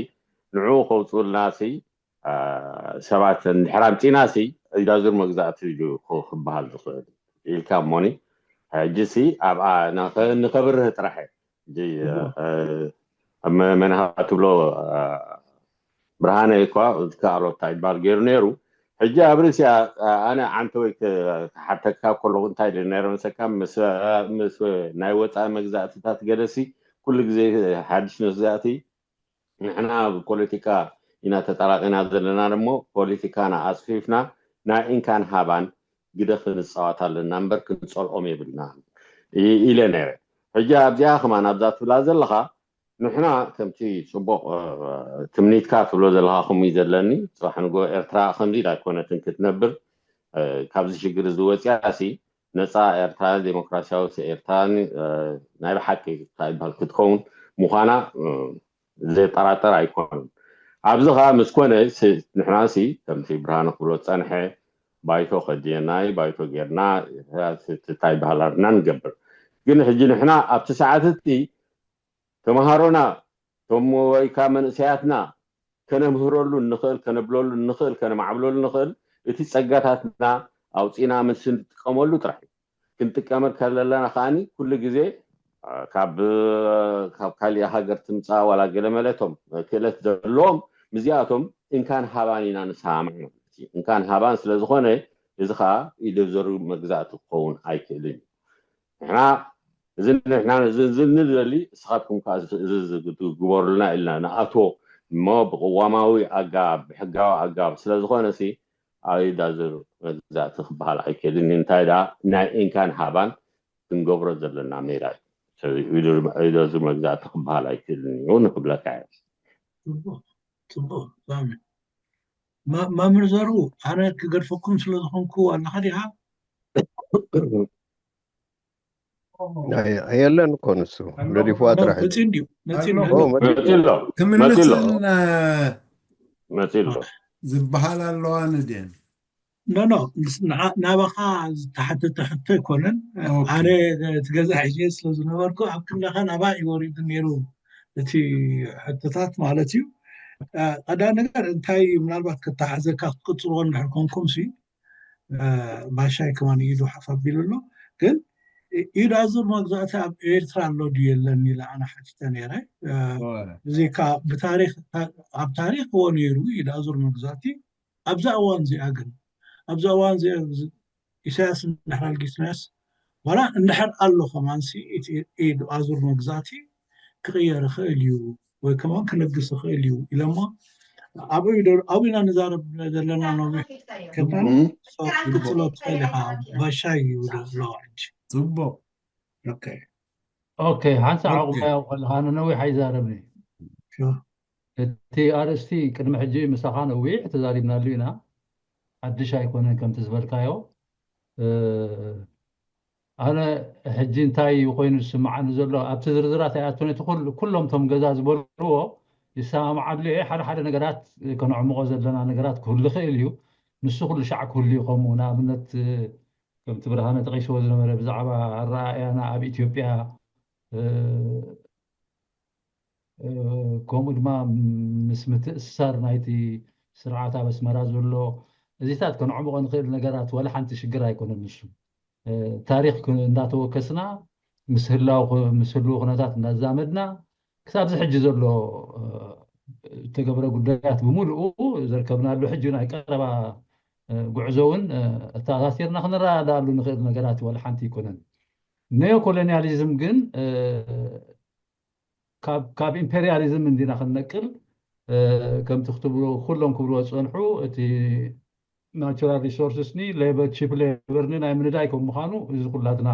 ንዕኡ ከውጽኡልና ሲ እ፣ ሰባት እንድሕር ኣምጺእና ሲ ኢዳ ዙር መግዛእቲ እዩ ክ- ክበሃል ዝኽእል ኢልካ እሞኒ ሕጂ ሲ ኣብኣ ንኸ- ንኸብርህ ጥራሕ እየ። ሕጂ እ፣ እ፣ መ- መንሃ ትብሎ እ፣ ብርሃነ እኳ ዝከኣሎ እንታይ ይባል ገይሩ ነይሩ። ሕጂ ኣብ ርእሲ ኣ- ኣነ ዓንተ ወይ ክ- ክሓተካ ከለኹ እንታይ ኢለ ነይረ መሰካ ምስ ምስ ናይ ወፃኢ መግዛእትታት ገለሲ ኩሉ ግዜ ሓድሽ መግዛእቲ ንሕና ብፖለቲካ ኢና ተጠራቂና ዘለና እሞ ፖለቲካና ኣፅፊፍና ናይ እንካን ሃባን ግደ ክንፃወት ኣለና እምበር ክንፀልኦም የብልና ኢለ ነይረ። ሕጂ ኣብዚኣ ከማን ኣብዛ ትብላ ዘለኻ ንሕና ከምቲ ፅቡቕ ትምኒትካ ትብሎ ዘለኻ ከምኡ እዩ ዘለኒ። ፅባሕ ንጎ ኤርትራ ከምዚ ኢላ ኣይኮነትን ክትነብር። ካብዚ ሽግር እዚ ወፂኣ ሲ ነፃ ኤርትራ ዴሞክራሲያዊት ኤርትራ ናይ ብሓቂ ይበሃል ክትከውን ምዃና ዘጠራጠር ኣይኮኑን። ኣብዚ ከዓ ምስ ኮነ ንሕናሲ ከምቲ ብርሃነ ክብሎ ዝፀንሐ ባይቶ ከድየናይ ባይቶ ጌርና እንታይ ባህላርና ንገብር። ግን ሕጂ ንሕና ኣብቲ ሰዓት እቲ ተምሃሮና ቶም ወይ ከዓ መንእሰያትና ከነምህረሉ እንኽእል ከነብለሉ እንኽእል ከነማዕብለሉ እንኽእል እቲ ፀጋታትና ኣውፂና ምስ እንጥቀመሉ ጥራሕ እዩ። ክንጥቀመል ከለና ከዓኒ ኩሉ ግዜ ካብ ካብ ካሊእ ሃገር ትምፃ ዋላ ገለ መለቶም ክእለት ዘለዎም ምስዚኣቶም እንካን ሃባን ኢና ንሰማማዕ ማለት እዩ። እንካን ሃባን ስለ ዝኾነ እዚ ከዓ ኢደ ዘሩ መግዛእቲ ክኸውን ኣይክእልን እዩ። ንሕና እዚ ንሕና እዚ ንደሊ እስኻትኩም ከዓ እዚ ግበሩልና ኢልና ንኣቶ እሞ ብቅዋማዊ ኣጋብ ብሕጋዊ ኣጋብ ስለ ዝኾነ ሲ ኣብ ኢዳ ዙር መግዛእቲ ክበሃል ኣይክእልን እዩ። እንታይ ደኣ ናይ እንካን ሃባን ክንገብሮ ዘለና ሜላ እዩ። ኢዳ ዙር መግዛእቲ ክበሃል ኣይክእልን እዩ ንክብለካ እየ። ጽቡቅ ጽቡቅ ሳሚ። መምህር ዘርኡ ኣነ ክገድፈኩም ስለ ዝኾንኩ ኣለኻ ዲኻ? የለን እኮ ንሱ ገዲፍዋ ጥራሕ እዩ። መጺኡ እንድዩ መጺኡ ኣሎ። እንድዩ። መጺኡ ኣሎ። መጺኡ ኣሎ። ክምልስን መጺኡ ኣሎ። ዝበሃል ኣለዋ ንድየን ኖ ኖ ናባኻ ዝተሓተተ ሕቶ ኣይኮነን። ኣነ እቲ ገዛ ሒዘ ስለ ዝነበርኩ ኣብ ክንዳኻ ናባ እዩ ወሪዱ ነይሩ እቲ ሕቶታት ማለት እዩ። ቀዳም ነገር እንታይ ምናልባት ከተሓዘካ ክትቅፅልዎ እንድሕር ኮንኩም ሲ ባሻይ ከማን ኢዱ ሓፍ ኣቢሉ ኣሎ። ግን ኢድ ኣዙር መግዛእቲ ኣብ ኤርትራ ኣሎ ድዩ የለን ኢለ ኣነ ሓቲተ ነይረ። ብዘይካ ብታሪክ ኣብ ታሪክ እዎ ነይሩ ኢድ ኣዙር መግዛእቲ ኣብዛ እዋን እዚኣ ግን ኣብዛ እዋን እዚኣ ኢሳያስ እንድሕር ኣልጊስናስ ዋላ እንድሕር ኣሎ ከማንሲ እቲ ኢድ ኣዙር መግዛእቲ ክቕየር ይኽእል እዩ ወይ ከማን ክነግስ ይኽእል እዩ ኢለሞ ኣብኡ ኢና ንዛረብ ዘለና ነዊሕ ከማን ክትሎ ትኽእል ኢኻ። ባሻይ እዩ ዝብሎ ሕጂ ጽቡቅ ኦኬ ኦኬ ሓንሳ ዓቑባያ ከለኻ ንነዊሕ ኣይዛረብኒ እቲ ኣርእስቲ ቅድሚ ሕጂ ምሳኻ ነዊሕ ተዛሪብናሉ ኢና ሓድሽ ኣይኮነን ከምቲ ዝበልካዮ ኣነ ሕጂ እንታይ ኮይኑ ዝስምዓኒ ዘሎ ኣብቲ ዝርዝራት ኣይኣቱን እቲ ኩሎም ቶም ገዛ ዝበልዎ ይሰማምዓሉ እየ ሓደ ሓደ ነገራት ከነዕምቆ ዘለና ነገራት ክህሉ ይኽእል እዩ ንሱ ኩሉ ሻዕ ክህሉ እዩ ከምኡ ንኣብነት ከምቲ ብርሃነ ጠቂስዎ ዝነበረ ብዛዕባ ኣረኣእያና ኣብ ኢትዮጵያ ከምኡ ድማ ምስ ምትእስሳር ናይቲ ስርዓት ኣብ ኣስመራ ዘሎ እዚታት ከነዕምቆ ንኽእል ነገራት ዋላ ሓንቲ ሽግር ኣይኮነን ንሱ ታሪክ እንዳተወከስና ምስ ህላው ምስ ህልው ኩነታት እንዳዛመድና ክሳብ እዚ ሕጂ ዘሎ ዝተገብረ ጉዳያት ብምልኡ ዘርከብናሉ ሕጂ ናይ ቀረባ ጉዕዞ እውን ኣተኣሳሲርና ክንረዳዳኣሉ ንኽእል ነገራት ዋላ ሓንቲ ኣይኮነን ነዮ ኮሎኒያሊዝም ግን ካብ ኢምፔሪያሊዝም እንዲና ክንነቅል ከምቲ ክትብሎ ኩሎም ክብልዎ ዝፀንሑ እቲ ናቹራል ሪሶርስስ ኒ ሌበር ቺፕ ሌበር ኒ ናይ ምንዳይ ከም ምዃኑ እዚ ኩላትና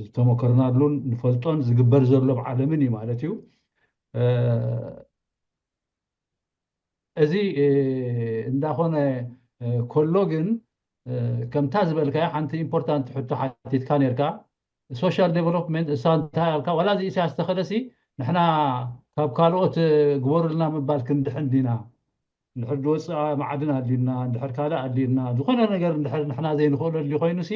ዝተሞከርናሉን ንፈልጦን ዝግበር ዘሎ ብዓለምን እዩ ማለት እዩ እዚ እንዳኾነ ከሎ ግን ከምታ ዝበልካዮ ሓንቲ ኢምፖርታንት ሕቶ ሓቲትካ ነርካ ሶሻል ዴቨሎፕመንት እሳ እንታይ ኣልካ ዋላ እዚ ኢሳያስ ተኸለሲ ንሕና ካብ ካልኦት ግበሩልና ምባል ክንድሕን ዲና እንድሕር ዝወፅእ ማዕድን ኣድልዩና እንድሕር ካልእ ኣድልዩና ዝኾነ ነገር እንድሕር ንሕና ዘይንኽእለሉ ኮይኑ ሲ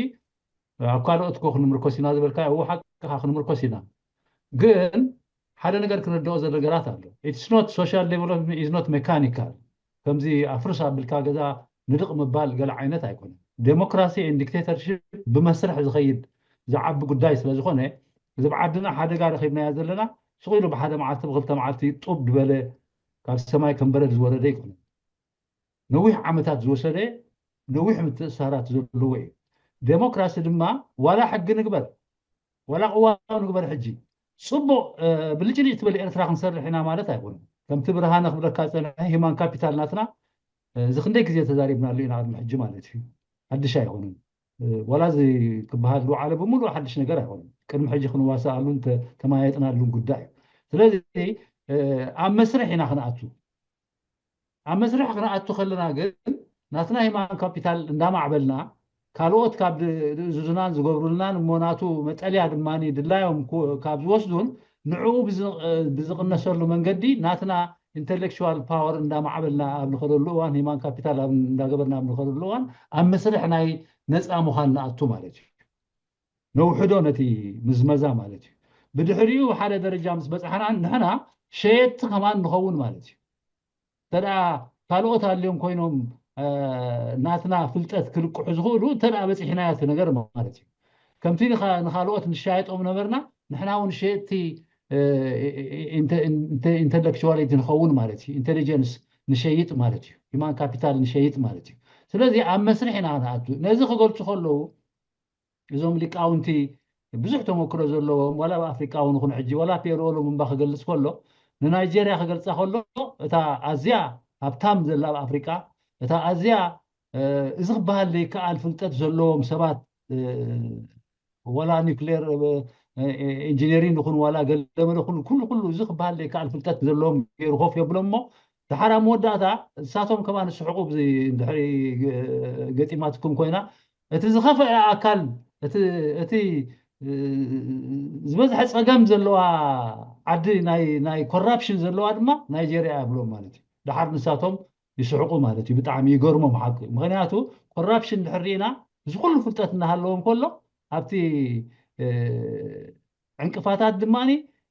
ኣብ ካልኦት እኮ ክንምርኮስ ኢና ዝበልካ እዎ ሓቅኻ ክንምርኮስ ኢና ግን ሓደ ነገር ክንርድኦ ዘሎ ነገራት ኣሎ it's not social development is not mechanical ከምዚ ኣፍርስ ኣቢልካ ገዛ ንድቕ ምባል ገለ ዓይነት ኣይኮነን ዴሞክራሲ ን ዲክቴተርሽፕ ብመስርሕ ዝኸይድ ዝዓቢ ጉዳይ ስለ ዝኾነ እዚ ብዓድና ሓደጋ ረኺብናያ ዘለና ስቕ ኢሉ ብሓደ መዓልቲ ብክልተ መዓልቲ ጡብ ዝበለ ካብ ሰማይ ከም በረድ ዝወረደ ኣይኮነን ነዊሕ ዓመታት ዝወሰደ ነዊሕ ምትእስሳራት ዘለዎ እዩ ዴሞክራሲ ድማ ዋላ ሕጊ ንግበር ዋላ ቅዋም ንግበር ሕጂ ፅቡቅ ብልጭልጭ ትብል ኤርትራ ክንሰርሕ ኢና ማለት ኣይኮነን ከምቲ ብርሃነ ክብለካ ዝፀንሐ ሂማን ካፒታል ናትና እዚ ክንደይ ግዜ ተዛሪብናሉ ኢና ቅድሚ ሕጂ ማለት እዩ ሓድሽ ኣይኮነን ዋላ እዚ ክበሃል ዝወዓለ ብምሉእ ሓድሽ ነገር ኣይኮነን ቅድሚ ሕጂ ክንዋሰኣሉን ተማየጥናሉን ጉዳይ እዩ ስለዚ ኣብ መስርሕ ኢና ክንኣቱ ኣብ መስርሕ ክንኣቱ ከለና ግን ናትና ሂማን ካፒታል እንዳማዕበልና ካልኦት ካብ ዝእዝዙናን ዝገብሩልናን እሞ ናቱ መጠልያ ድማ ድላዮም ካብ ዝወስዱን ንዕኡ ብዝቕነሰሉ መንገዲ ናትና ኢንተሌክቹዋል ፓወር እንዳማዕበልና ኣብ ንኸደሉ እዋን፣ ሂማን ካፒታል እንዳገበርና ኣብ ንኸደሉ እዋን ኣብ መስርሕ ናይ ነፃ ምዃን ንኣቱ ማለት እዩ። ነውሕዶ ነቲ ምዝመዛ ማለት እዩ። ብድሕሪኡ ሓደ ደረጃ ምስ በፃሕና ንሕና ሸየጥቲ ከማን ንኸውን ማለት እዩ። እንተ ካልኦት ኣልዮም ኮይኖም ናትና ፍልጠት ክልቅሑ ዝኽእሉ እንተ በፂሕናዮ እቲ ነገር ማለት እዩ። ከምቲ ንኻልኦት ንሻየጦም ነበርና፣ ንሕና እውን ሸየጥቲ ኢንተሌክቹዋሊቲ ንኸውን ማለት እዩ። ኢንቴሊጀንስ ንሸይጥ ማለት እዩ። ሂማን ካፒታል ንሸይጥ ማለት እዩ። ስለዚ ኣብ መስርሕ ኢና ንኣቱ። ነዚ ክገልፁ ከለዉ እዞም ሊቃውንቲ ብዙሕ ተመክሮ ዘለዎም ዋላ ኣብ ኣፍሪቃ እውን ይኹን ሕጂ ዋላ ፒኤልኦ ሎም እምባ ክገልፅ ከሎ ንናይጀርያ ክገልፃ ከሎ እታ ኣዝያ ሃብታም ዘላ ኣብ ኣፍሪቃ እታ ኣዝያ እዚ ክበሃል ዘይከኣል ፍልጠት ዘለዎም ሰባት ዋላ ኒክሌር ኢንጂነሪንግ ይኹን ዋላ ገለመለ ኩሉ ኩሉ ኩሉ እዚ ክበሃል ዘይከኣል ፍልጠት ዘለዎም ገይሩ ኮፍ የብሎም እሞ ድሓር ኣብ መወዳእታ ንሳቶም ከማን ዝስሕቁ ድሕሪ ገጢማትኩም ኮይና እቲ ዝኸፈአ ኣካል እቲ ዝበዝሐ ፀገም ዘለዋ ዓዲ ናይ ኮራፕሽን ዘለዋ ድማ ናይጀርያ እያ ብሎም ማለት እዩ። ድሓር ንሳቶም ይስሕቁ ማለት እዩ። ብጣዕሚ ይገርሞም ሓቂ። ምክንያቱ ኮራፕሽን ድሕር ርኢና እዚ ኩሉ ፍልጠት እናሃለዎም ከሎ ኣብቲ ዕንቅፋታት ድማ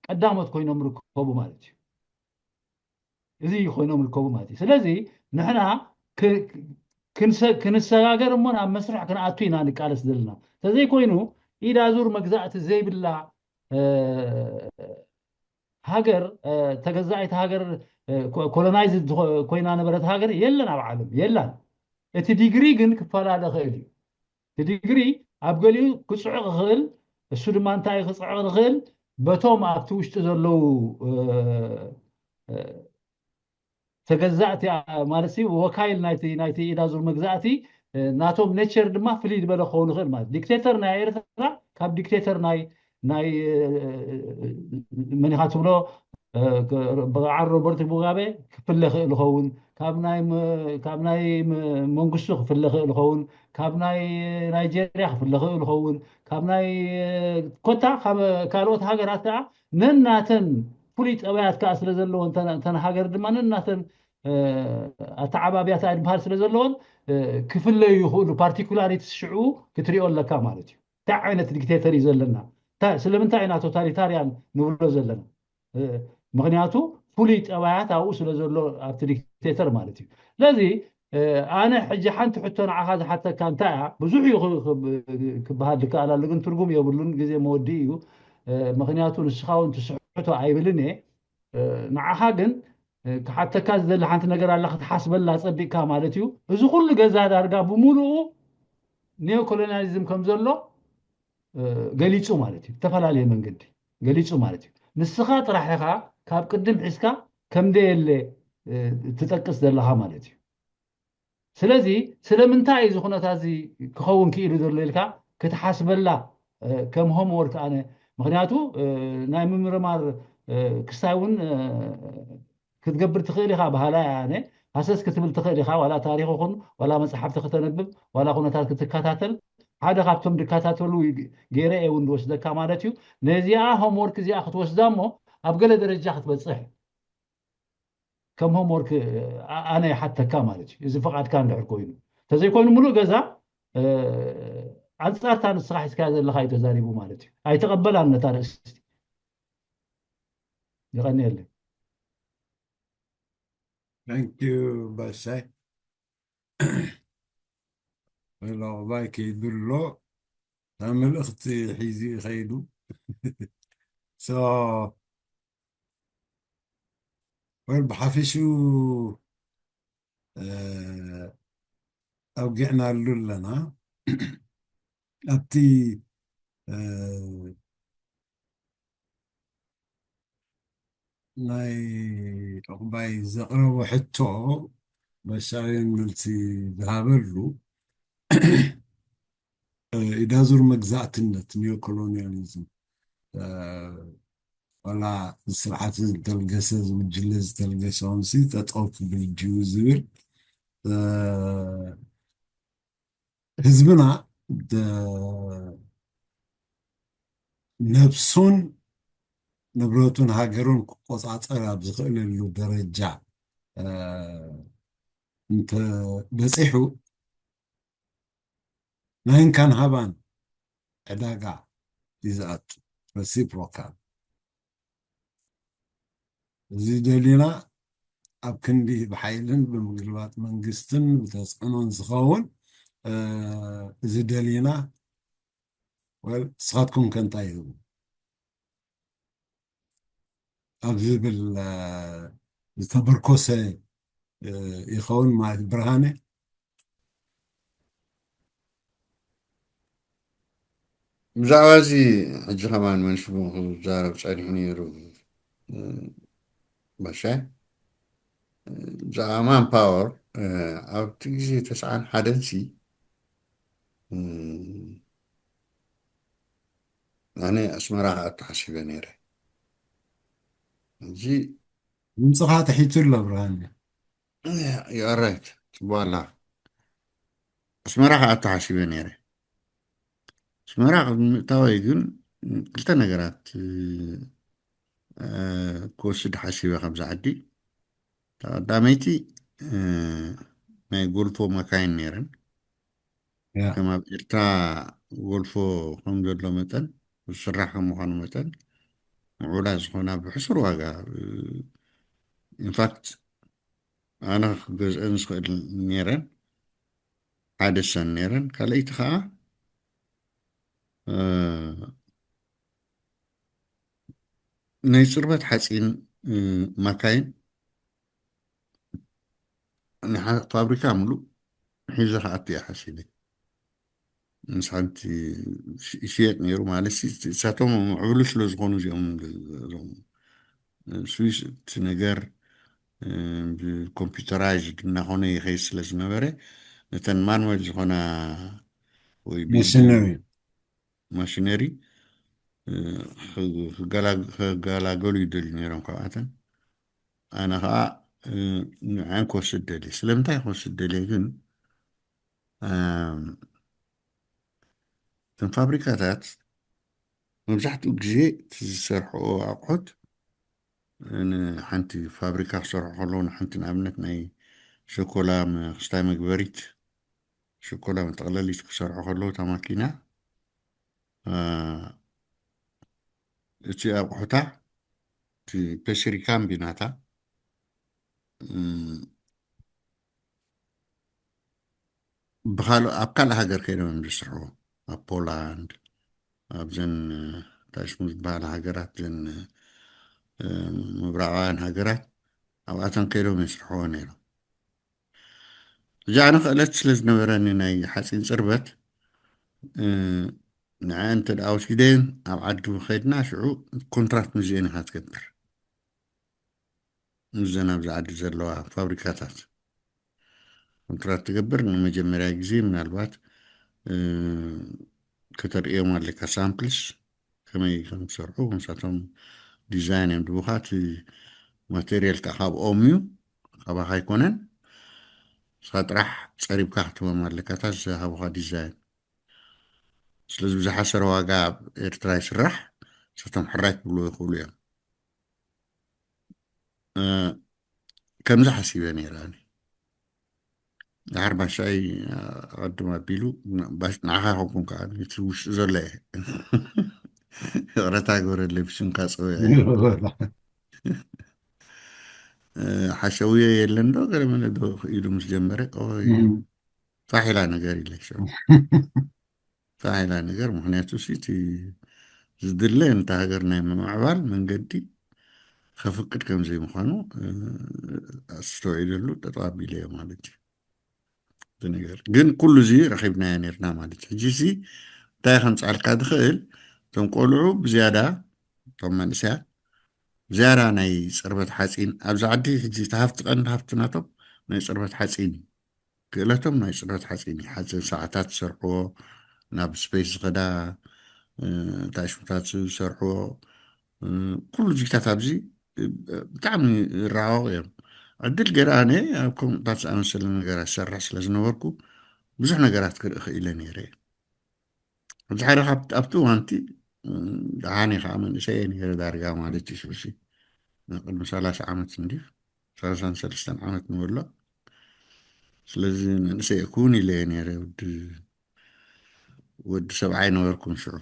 ቀዳሞት ኮይኖም ርከቡ ማለት እዩ። እዚ ኮይኖም ርከቡ ማለት እዩ። ስለዚ ንሕና ክንሰጋገር እሞ ናብ መስርሕ ክንኣቱ ኢና ንቃለስ ዘለና። ተዘይኮይኑ ኢድ ኣዙር መግዛእቲ ዘይብላ ሃገር ተገዛኢት ሃገር ኮሎናይዝ ኮይና ነበረት ሃገር የለን ኣብ ዓለም የላን። እቲ ዲግሪ ግን ክፈላለ ኽእል እዩ። እቲ ዲግሪ ኣብ ገሊኡ ክፅዕቕ ይኽእል፣ እሱ ድማ እንታይ ክፅዕቕ ዝኽእል በቶም ኣብቲ ውሽጢ ዘለዉ ተገዛእቲ ማለት ወካይል ናይቲ ኢዳዙር መግዛእቲ ናቶም ኔቸር ድማ ፍልይ ዝበለ ክኸውን ይኽእል ማለት ዲክቴተር ናይ ኤርትራ ካብ ዲክቴተር ናይ ናይ መኒኻ ትብሎ በዓል ሮበርት ሙጋቤ ክፍለ ክእል ይኸውን ካብ ናይ መንግስቱ ክፍለ ክእል ይኸውን ካብ ናይ ናይጀርያ ክፍለ ክእል ይኸውን ካብ ናይ ኮታ ካልኦት ሃገራት ከዓ ነናተን ፍሉይ ጠባያት ከዓ ስለ ዘለዎን እተን ሃገር ድማ ነናተን ኣተዓባብያት ዝበሃል ስለ ዘለዎን ክፍለዩ ይኽእሉ ፓርቲኩላሪቲ ሽዑ ክትሪኦ ኣለካ ማለት እዩ። እንታይ ዓይነት ዲክቴተር እዩ ዘለና? ስለምንታይ ኢና ቶታሊታርያን ንብሎ ዘለና? ምክንያቱ ፍሉይ ጠባያት ኣብኡ ስለ ዘሎ ኣብቲ ዲክቴተር ማለት እዩ። ስለዚ ኣነ ሕጂ ሓንቲ ሕቶ ንዓኻ ዝሓተካ እንታይ እያ? ብዙሕ እዩ ክበሃል ዝከኣል ኣሎ፣ ግን ትርጉም የብሉን፣ ግዜ መወዲ እዩ። ምክንያቱ ንስኻ እውን ትስሕቶ ኣይብልን እየ። ንዓኻ ግን ክሓተካ ዝደሊ ሓንቲ ነገር ኣላ ክትሓስበላ ጸቢቕካ ማለት እዩ። እዚ ኩሉ ገዛ ዳርጋ ብምሉኡ ኒዮኮሎኒያሊዝም ከም ዘሎ ገሊጹ ማለት እዩ። ዝተፈላለየ መንገዲ ገሊጹ ማለት እዩ። ንስኻ ጥራሕ ኢኻ ካብ ቅድም ሒዝካ ከም ደየለ ትጠቅስ ዘለኻ ማለት እዩ። ስለዚ ስለምንታይ እዩ እዚ ኩነታት እዚ ክኸውን ክኢሉ ዘሎ ኢልካ ክትሓስበላ ከም ሆምወርክ ኣነ ምክንያቱ ናይ ምምርማር ክስታይ እውን ክትገብር ትኽእል ኢኻ በሃላይ ኣነ ሃሰስ ክትብል ትኽእል ኢኻ ዋላ ታሪኽ ኹን ዋላ መፅሓፍቲ ክተነብብ ዋላ ኩነታት ክትከታተል ሓደ ካብቶም ዝከታተሉ ገይረ እውን ዝወስደካ ማለት እዩ። ነዚኣ ሆምወርክ እዚኣ ክትወስዳ እሞ ኣብ ገለ ደረጃ ክትበፅሕ ከም ሆምወርክ ኣነ ይሓተካ ማለት እዩ። እዚ ፍቓድካ እንድሕር ኮይኑ ተዘይኮይኑ ሙሉእ ገዛ ኣንፃርታ ንስኻ ሒዝካያ ዘለኻ እዩ ተዛሪቡ ማለት እዩ። ኣይተቐበላን ነታ ርእስቲ። ይቐንየለይ። Thank you ባሻይ። ሎቕባይ ከይዱ ኣሎ እታ መልእኽቲ ሒዙ ከይዱ so well ብሓፊሹ ኣውጊዕናሉ ኣለና ኣብቲ ናይ ዑቕባይ ዘቕረቦ ሕቶ መሻርያን መልሲ ዝሃበሉ ኢዳዙር መግዛእትነት ኒዮኮሎኒያሊዝም ዋላ ስርዓት ዝተልገሰ ዝምጅለ ዝተልገሰ ሆንሲ ጠጠው ክብል ድዩ ዝብል ህዝብና ነብሱን ንብረቱን ሃገሩን ክቆጻጸር ኣብ ዝኽእለሉ ደረጃ፣ እ፣ እንተ በጺሑ፣ ናይ እንካን ሃባን ዕዳጋ እዩ ዝኣቱ፣ ረሲፕሮካል። እዚ ደሊና ኣብ ክንዲ ብሓይልን ብምግልባጥ መንግስትን ብተጽዕኖን ዝኸውን፣ እ፣ እዚ ደሊና፣ ወል፣ ንስኻትኩም ከ እንታይ ይህቡ? ኣብ ዝብል፣ እ፣ ዝተመርኮሰ፣ እ፣ ይኸውን ማለት ብርሃነ? ብዛዕባ እዚ ሕጂ ከማን መንሽሙ ክዛረብ ጸኒሑ ነይሩ፣ እ፣ ባሻይ። እ፣ ብዛዕባ ማን ፓወር፣ እ፣ ኣብቲ ግዜ ተስዓን ሓደን ሲ፣ እ፣ ኣነ ኣስመራ ክኣቱ ሓሲበ ነይረ። ሕጂ ድምፅኻ ትሒቱ ኣሎ ብርሃነ። You are right። ጽቡቕ ኣላ። ኣስመራ ክኣቱ ሓሲበ ነይረ። ኣስመራ ቅድሚ ምእታወይ ግን ክልተ ነገራት፣ እ፣ ክወስድ ሓሲበ ካብዛ ዓዲ። እታ ቀዳመይቲ፣ እ፣ ናይ ጎልፎ መካይን ነይረን። ያ። ከም ኣብ ኤርትራ ጎልፎ ከም ዘሎ መጠን፣ ዝስራሕ ከም ምዃኑ መጠን፣ ምዕቡላት ዝኾና ብሕሱር ዋጋ፣ እ፣ ኢንፋክት ኣነ ክገዝአን ዝኽእል ነይረን፣ ሓደ ሰን ነይረን። ካልኣይቲ ኸዓ፣ እ፣ ናይ ጽርበት ሓጺን፣ እ፣ ማካይን ንሓ-፣ ፋብሪካ ምሉእ ሒዘ ክኣቱ እየ ሓሲበ። ምስ ሓንቲ ሽ-፣ ይሽየጥ ነይሩ ማለት ሲ-፣ ንሳቶም ምዕቡል ስለ ዝኾኑ እዚኦም ብ-፣ እዞም ስዊስ እቲ ነገር፣ እ፣ ብኮምፒውተራይዝድ እናኾነ ይኸይድ ስለ ዝነበረ፣ ነተን ማንዋል ዝኾና ወይ ብ-፣ ማሽነሪ። ማሽነሪ፣ እ፣ ኽ-፣ ክገላ-፣ ክገላገሉ ይደልዩ ነይሮም ካብኣተን። ኣነ ኸዓ፣ እ፣ ንዐን ክወስድ ደልየ። ስለምንታይ ክወስድ ደልየ ግን፣ እም፣ እተን ፋብሪካታት መብዛሕትኡ ግዜ እቲ ዝሰርሕኦ ኣቑሑት፣ ንሓንቲ ፋብሪካ ክሰርሑ ከለዉ፣ ንሓንቲ ንኣብነት ናይ ሸኮላ ም-፣ ክስታይ መግበሪት፣ ሸኮላ መጠቕለሊት ክሰርሑ ከለዉ፣ እታ ማኪና፣ እ፣ እቲ ኣቑሑታ፣ እቲ ፔስሪ ካምቢ ናታ፣ እም፣ ብኻልእ፣ ኣብ ካልእ ሃገር ከይዶም እዮም ዝስርሕዎ። ኣብ ፖላንድ፣ ኣብዘን፣ እ፣ እንታይ ሽሙ ዝበሃላ ሃገራት፣ ዘን፣ እ፣ ምብራቓውያን ሃገራት፣ ኣብኣተን ከይዶም የስርሕዎ ነይሮም። እዚ ኣነ ክእለት ስለ ዝነበረኒ ናይ ሓፂን ፅርበት፣ እ፣ ንዐ እንተ ደኣ ወሲደን ኣብ ዓዲ ከድና፣ ሽዑ ኮንትራት ምስዚአን ኢኻ ትገብር። ምስዘን ኣብዚ ዓዲ ዘለዋ ፋብሪካታት ኮንትራት ትገብር። ንመጀመርያ ግዜ ምናልባት፣ እ፣ ከተርእዮም ኣለካ ሳምፕልስ፣ ከመይ ከም ዝሰርሑ፣ ንሳቶም ዲዛይን እዮም ድቡኻ። እቲ ማቴሪያል ከዓ ካብ ኦም እዩ፣ ካባኻ ኣይኮነን። ንስኻ ጥራሕ ጸሪብካ ክትህቦም ኣለካ፣ እታ ዝሃቡኻ ዲዛይን። ስለዚ ብዝሓሰረ ዋጋ ኣብ ኤርትራ ይስራሕ፣ ንሳቶም ሕራይ ክብልዎ ይኽእሉ እዮም። እ፣ ከምዚ ሓሲበ ነይረ ኣነ። ድሓር ባሻይ ኣቐድም ኣቢሉ፣ ባሽ-፣ ንዓኻ ይኸውን ከዓ፣ እቲ ውሽጢ ዘሎ እየ። ይቕረታ ግበረለይ፣ ብሽምካ ጸዊዐ። እ፣ ሓሸውየ የለን ዶ፣ ገለ መለ ዶ ኢሉ ምስ ጀመረ፣ ኦይ፣ እም። ፋሕ ኢላ ነገር ኢለ፣ ሽዑ። ፋሕ ኢላ ነገር፣ ምኽንያቱ ሲ እቲ ዝድለ ነታ ሃገር ናይ ምምዕባል መንገዲ ከፍቅድ ከም ዘይምዃኑ፣ እ፣ ኣስተውዒለሉ ጠጠው ኣቢለዮ ማለት እዩ። እቲ ነገር ግን ኩሉ እዚ ረኺብናዮ ነርና ማለት እዩ። ሕጂ ሲ እንታይ ከምጽኣልካ ዝኽእል፣ እቶም ቆልዑ ብዝያዳ፣ እቶም መንእሰያት ብዝያዳ ናይ ጽርበት ሓጺን ኣብዚ ዓዲ ሕጂ እቲ ሃፍቲ፣ ቀንዲ ሃፍቲ ናቶም ናይ ጽርበት ሓጺን እዩ። ክእለቶም ናይ ጽርበት ሓጺን እዩ። ሓጺን ሰዓታት ዝሰርሕዎ፣ ናብ ስፔስ ዝኸዳ፣ እ፣ እንታይ ሽሙታት ዝሰርሕዎ፣ እ፣ ኩሉ ዚግታት ኣብዚ፣ እ፣ ብጣዕሚ ይረዋወቑ እዮም። ዕድል ገይረ ኣነ ኣብ ከምኡታት ዝኣመሰለ ነገራት ዝሰርሕ ስለ ዝነበርኩ፣ ብዙሕ ነገራት ክርኢ ክኢለ ነይረ እየ። ኣብዚ ሓደ ካብ-፣ ኣብቲ እዋንቲ ደሓን እየ ከዓ መንእሰይ እየ ነይረ ዳርጋ ማለት እዩ ሽዑሲ ናይ ቅድሚ ሰላሳ ዓመት እንዲ ሰላሳን ሰለስተን ዓመት ንበሎ ስለዚ መንእሰይ እኩውን ኢለ እየ ነይረ ወዲ ወዲ ሰብዓይ ነበርኩም ሽዑ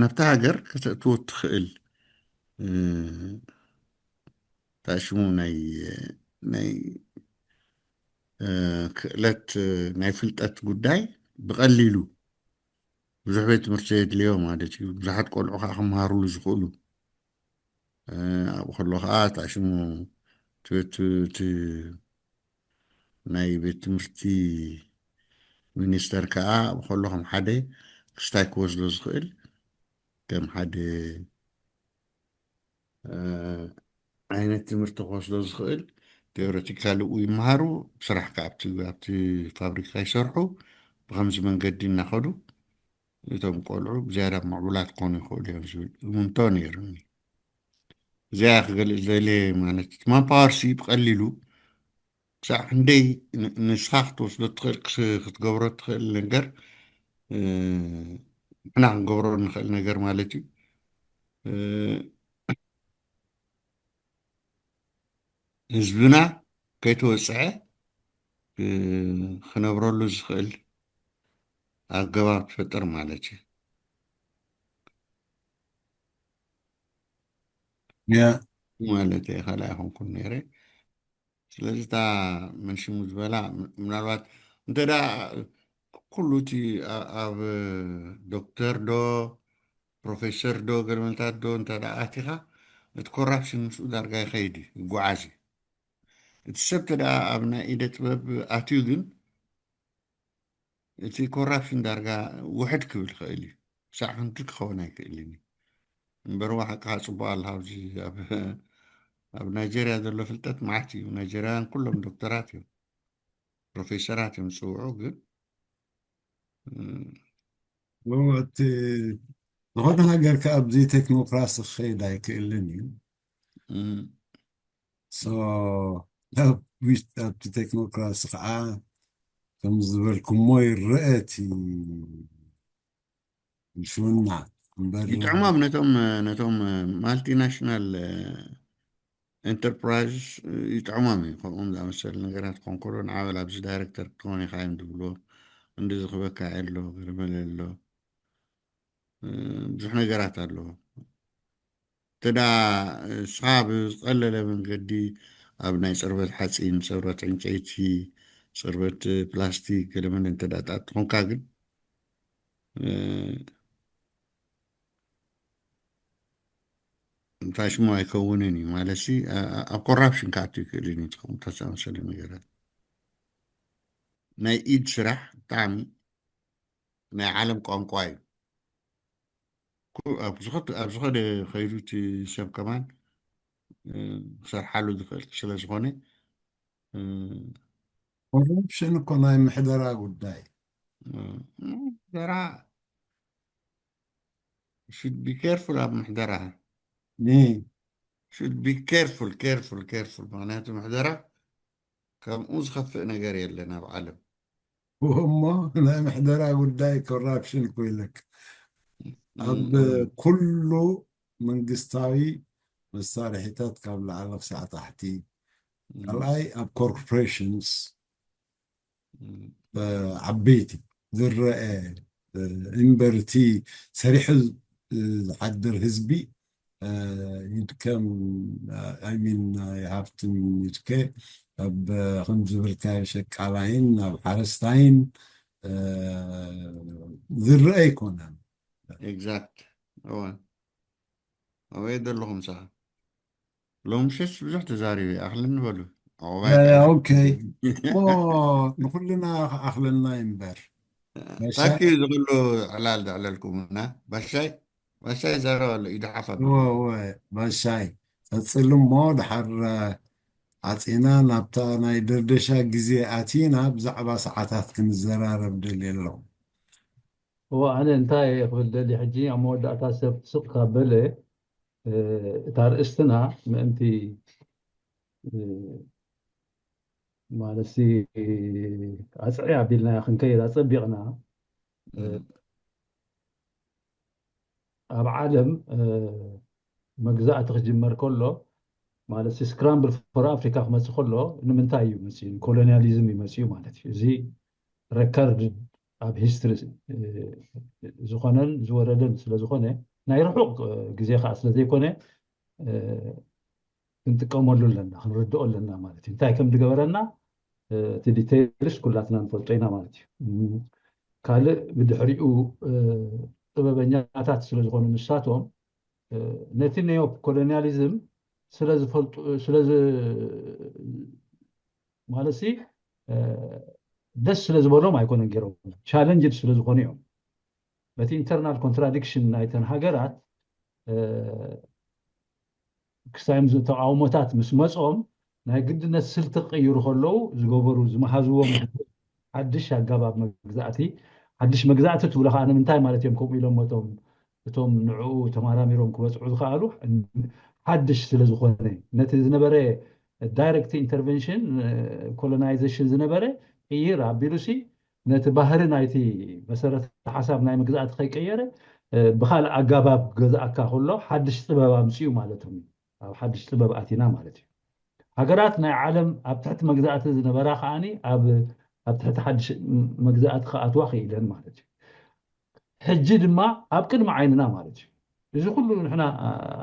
ናብታ ሃገር ከተእትዎ ትኽእል ታሽሙ ናይ ናይ ክእለት ናይ ፍልጠት ጉዳይ ብቐሊሉ ብዙሕ ቤት ትምህርቲ የድልዮ ማለት እዩ ብዙሓት ቆልዑ ከዓ ክመሃርሉ ዝኽእሉ ኣብኡ ከሎ ከዓ ታሽሙ ትቤት ናይ ቤት ትምህርቲ ሚኒስተር ከዓ ኣብኡ ከሎ ከም ሓደ ክስታይ ክወስዶ ዝኽእል ከም ሓደ ዓይነት ትምህርቲ ክወስዶ ዝኽእል ቴዎሬቲካል ኡ ይመሃሩ ስራሕ ከዓ ኣብቲ ኣብቲ ፋብሪካ ይሰርሑ ብከምዚ መንገዲ እናኸዱ እቶም ቆልዑ ብዝያዳ ምዕቡላት ክኾኑ ይኽእሉ እዮም ዝብል እምንቶ ነይሩኒ እዚኣ ክገልፅ ደልየ ማለት እቲ ማንፓወር ሲ ብቀሊሉ ክሳዕ ክንደይ ንስኻ ክትወስዶ ትኽእል ክትገብሮ ትኽእል ነገር ንሕና ክንገብሮ ንኽእል ነገር ማለት እዩ ህዝብና ከይተወፅዐ ክነብረሉ ዝኽእል ኣገባብ ትፈጥር ማለት እዩ ያ ማለት እየ ካልእ ኣይኮንኩን ነይረ ስለዚ እታ መንሽሙ ዝበላ ምናልባት እንተ ኩሉ እቲ ኣብ ዶክተር ዶ ፕሮፌሰር ዶ ገለመልታት ዶ እንተ ኣቲኻ እቲ ኮራፕሽን ምስኡ ዳርጋ ይኸይድ ይጓዓዝ እዩ እቲ ሰብ ተ ኣብ ናይ ኢደ ጥበብ ኣትዩ ግን እቲ ኮራፕሽን ዳርጋ ውሕድ ክብል ይኽእል እዩ ክሳዕ ክንዲ ክኸውን ኣይክእልን እዩ እምበርዋ ሓቅኻ ፅቡቅ ኣለካ ኣብዚ ኣብ ናይጀርያ ዘሎ ፍልጠት ማዓት እዩ ናይጀርያውያን ኩሎም ዶክተራት እዮም ፕሮፌሰራት እዮም ዝፅውዑ ግን እቲ ዝኾነ ሃገር ከ ኣብዚ ቴክኖክራሲ ክኸይድ ኣይክእልን እዩ ኣብቲ ቴክኖክራሲ ከዓ ከም ዝበልኩሞ ይረአ እቲ ብልሽውና እምበር ይጥዕሞም ነቶም ነቶም ማልቲናሽናል ኢንተርፕራይዝ ይጥዕሞም እዩ ከምኦም ዝኣመሰለ ነገራት ክኾን ከሎ ንዓበል ኣብዚ ዳይሬክተር ክትኾን ኢኻ እዮም ዝብልዎ እንዲ ዝኽበካ ኣሎ ገለመለ ኣሎ ብዙሕ ነገራት ኣለዎ እንተ ንስኻ ብዝቐለለ መንገዲ ኣብ ናይ ፅርበት ሓፂን፣ ፅርበት ዕንጨይቲ፣ ፅርበት ፕላስቲክ ገለመለ እንተ ትኾንካ ግን እንታይ ሽሙ ኣይከውንን እዩ ማለት ሲ ኣብ ኮራፕሽን ክኣቱ ይክእል እዩ ከምኡታት ዝኣመሰለ ነገራት ናይ ኢድ ስራሕ ብጣዕሚ ናይ ዓለም ቋንቋ እዩ ኣብ ዝኸደ ከይዱ እቲ ሰብ ከማን ክሰርሓሉ ዝኽእል ስለ ዝኾነ ኮረፕሽን እኮ ናይ ምሕደራ ጉዳይ ምሕደራ should be careful ኣብ ምሕደራ ኒ should be careful careful careful ምክንያቱ ምሕደራ ከምኡ ዝኸፍእ ነገር የለን ኣብ ዓለም እሞ ናይ ምሕደራ ጉዳይ ኮራፕሽን እኮ ኢለክ ኣብ ኩሉ መንግስታዊ መሳርሒታት ካብ ላዕሊ ክሳዕ ታሕቲ ካልኣይ ኣብ ኮርፖሬሽንስ ዓበይቲ ዝረአ እምበር እቲ ሰሪሑ ዝሓድር ህዝቢ ይድከም ኣይሚን ይሃብትም ይድከ ኣብ ከም ዝብልካዮ ሸቃላይን ኣብ ሓረስታይን ዝረአ ኣይኮነን exact እወ ኣበይ ዘለኹም ሰ ሎምሸት ብዙሕ ተዛሪበ ኣኽልኒ በሉ ኦኬ ንኩልና ኣኽለና እምበር ታኪ ዝኽሉ ዕላል ዘዕለልኩምና ባሻይ ባሻይ ይዛረብ ኣሎ ኢዱ ሓፍ ኣሎ ባሻይ ቀፅል እሞ ድሓር ዓፂና ናብታ ናይ ደርደሻ ግዜ ኣቲና ብዛዕባ ሰዓታት ክንዘራረብ ደልየ ኣለኹ እዋ ኣነ እንታይ እየ ክብል ደሊ ሕጂ ኣብ መወዳእታ ሰብ ስቕ ካብ በለ እታ ርእስትና ምእንቲ ማለት ኣፅዒ ኣቢልና ክንከይድ ኣፀቢቕና ኣብ ዓለም መግዛእቲ ክጅመር ከሎ ማለት scramble for Africa ክመፅእ ከሎ ንምንታይ እዩ መፅኡ? ኮሎኒያሊዝም እዩ መፅኡ ማለት እዩ። እዚ record ኣብ history ዝኾነን ዝወረደን ስለዝኾነ ናይ ርሑቕ ግዜ ከዓ ስለዘይኮነ ክንጥቀመሉ ኣለና፣ ክንርድኦ ኣለና ማለት እዩ። እንታይ ከም ዝገበረና እቲ details ኩላትና ንፈልጦ ኢና ማለት እዩ። ካልእ ብድሕሪኡ ጥበበኛታት ስለዝኾኑ ንሳቶም ነቲ neo colonialism ስለዝፈልጡ ማለት ደስ ስለዝበሎም ኣይኮነን ገይሮም፣ challenged ስለዝኾኑ እዮም። በቲ internal contradiction ናይተን ሃገራት ክሳይም ተቃውሞታት ምስ መፅኦም ናይ ግድነት ስልቲ ክቅይሩ ከለዉ ዝገበሩ ዝመሃዝዎም ሓድሽ ኣገባብ መግዛእቲ ሓድሽ መግዛእቲ ትብሎ ከዓ ንምንታይ ማለት እዮም ከምኡ ኢሎም እቶም እቶም ንዕኡ ተማራሚሮም ክበፅዑ ዝኸኣሉ ሓድሽ ስለ ዝኾነ ነቲ ዝነበረ direct intervention colonization ዝነበረ ቅይር ኣቢሉሲ ነቲ ባህሪ ናይቲ መሰረተ ሓሳብ ናይ መግዛእቲ ከይቀየረ ብካልእ ኣገባብ ገዛእካ ከሎ ሓድሽ ጥበብ ኣምፅኡ ማለቶም እዩ። ኣብ ሓድሽ ጥበብ ኣቲና ማለት እዩ። ሃገራት ናይ ዓለም ኣብ ትሕቲ መግዛእቲ ዝነበራ ከዓኒ ኣብ ኣብ ትሕቲ ሓድሽ መግዛእቲ ክኣትዋ ክኢለን ማለት እዩ። ሕጂ ድማ ኣብ ቅድሚ ዓይንና ማለት እዩ። እዚ ኩሉ ንሕና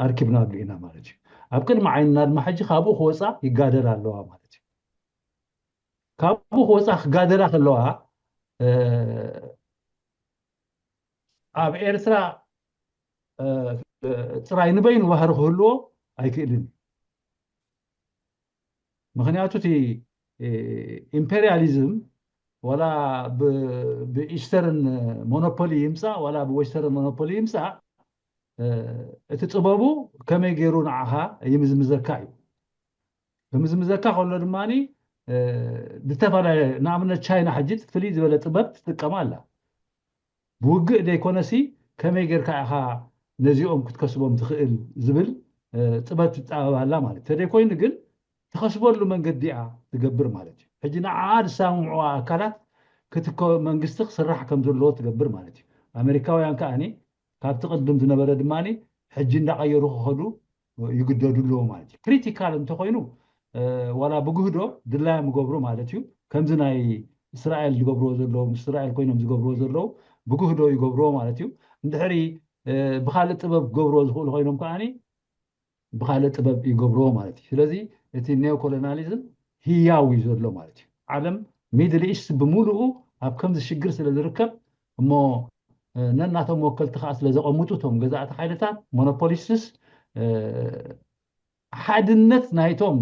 ኣርኪብናሉ ኢና ማለት እዩ። ኣብ ቅድሚ ዓይንና ድማ ሕጂ ካብኡ ክወፃ ይጋደላ ኣለዋ ማለት እዩ። ካብኡ ክወፃ ክጋደላ ከለዋ ኣብ ኤርትራ ጥራይ ንበይኑ ባህሪ ክህልዎ ኣይክእልን እዩ። ምክንያቱ እቲ ኢምፔሪያሊዝም ዋላ ብኢስተርን ሞኖፖሊ ይምፃእ ዋላ ብዌስተርን ሞኖፖሊ ይምፃእ እቲ ጥበቡ ከመይ ገይሩ ንዓኻ ይምዝምዘካ እዩ። ክምዝምዘካ ከሎ ድማ ዝተፈላለየ ንኣብነት ቻይና ሕጂ ፍልይ ዝበለ ጥበብ ትጥቀም ኣላ። ብውግእ ዘይኮነሲ ከመይ ጌርካ ኢኻ ነዚኦም ክትከስቦም ትኽእል ዝብል ጥበብ ትፃበብ ኣላ ማለት ተደይ ኮይኑ ግን ትኸስበሉ መንገዲ እያ ትገብር ማለት እዩ። ሕጂ ንዓ ዝሳምምዕዋ ኣካላት ክትከ መንግስቲ ክስራሕ ከም ዘለዎ ትገብር ማለት እዩ። ኣሜሪካውያን ከዓኒ ካብቲ ቅድም ዝነበረ ድማ ሕጂ እንዳቀየሩ ክኸዱ ይግደዱ ኣለዎ ማለት እዩ። ክሪቲካል እንተኮይኑ ዋላ ብግህዶ ድላዮም ይገብሩ ማለት እዩ። ከምዚ ናይ እስራኤል ዝገብርዎ ዘለዉ ምስ እስራኤል ኮይኖም ዝገብርዎ ዘለዉ ብግህዶ ይገብርዎ ማለት እዩ። እንድሕሪ ብካልእ ጥበብ ክገብርዎ ዝኽእሉ ኮይኖም ከዓኒ ብካልእ ጥበብ ይገብርዎ ማለት እዩ። ስለዚ እቲ ኔኦኮሎናሊዝም ህያው እዩ ዘሎ ማለት እዩ። ዓለም ሚድል ኢስት ብምሉኡ ኣብ ከምዚ ሽግር ስለ ዝርከብ እሞ ነናቶም ወከልቲ ከዓ ስለ ዘቐምጡ እቶም ገዛእቲ ሓይልታት ሞኖፖሊስትስ ሓድነት ናይቶም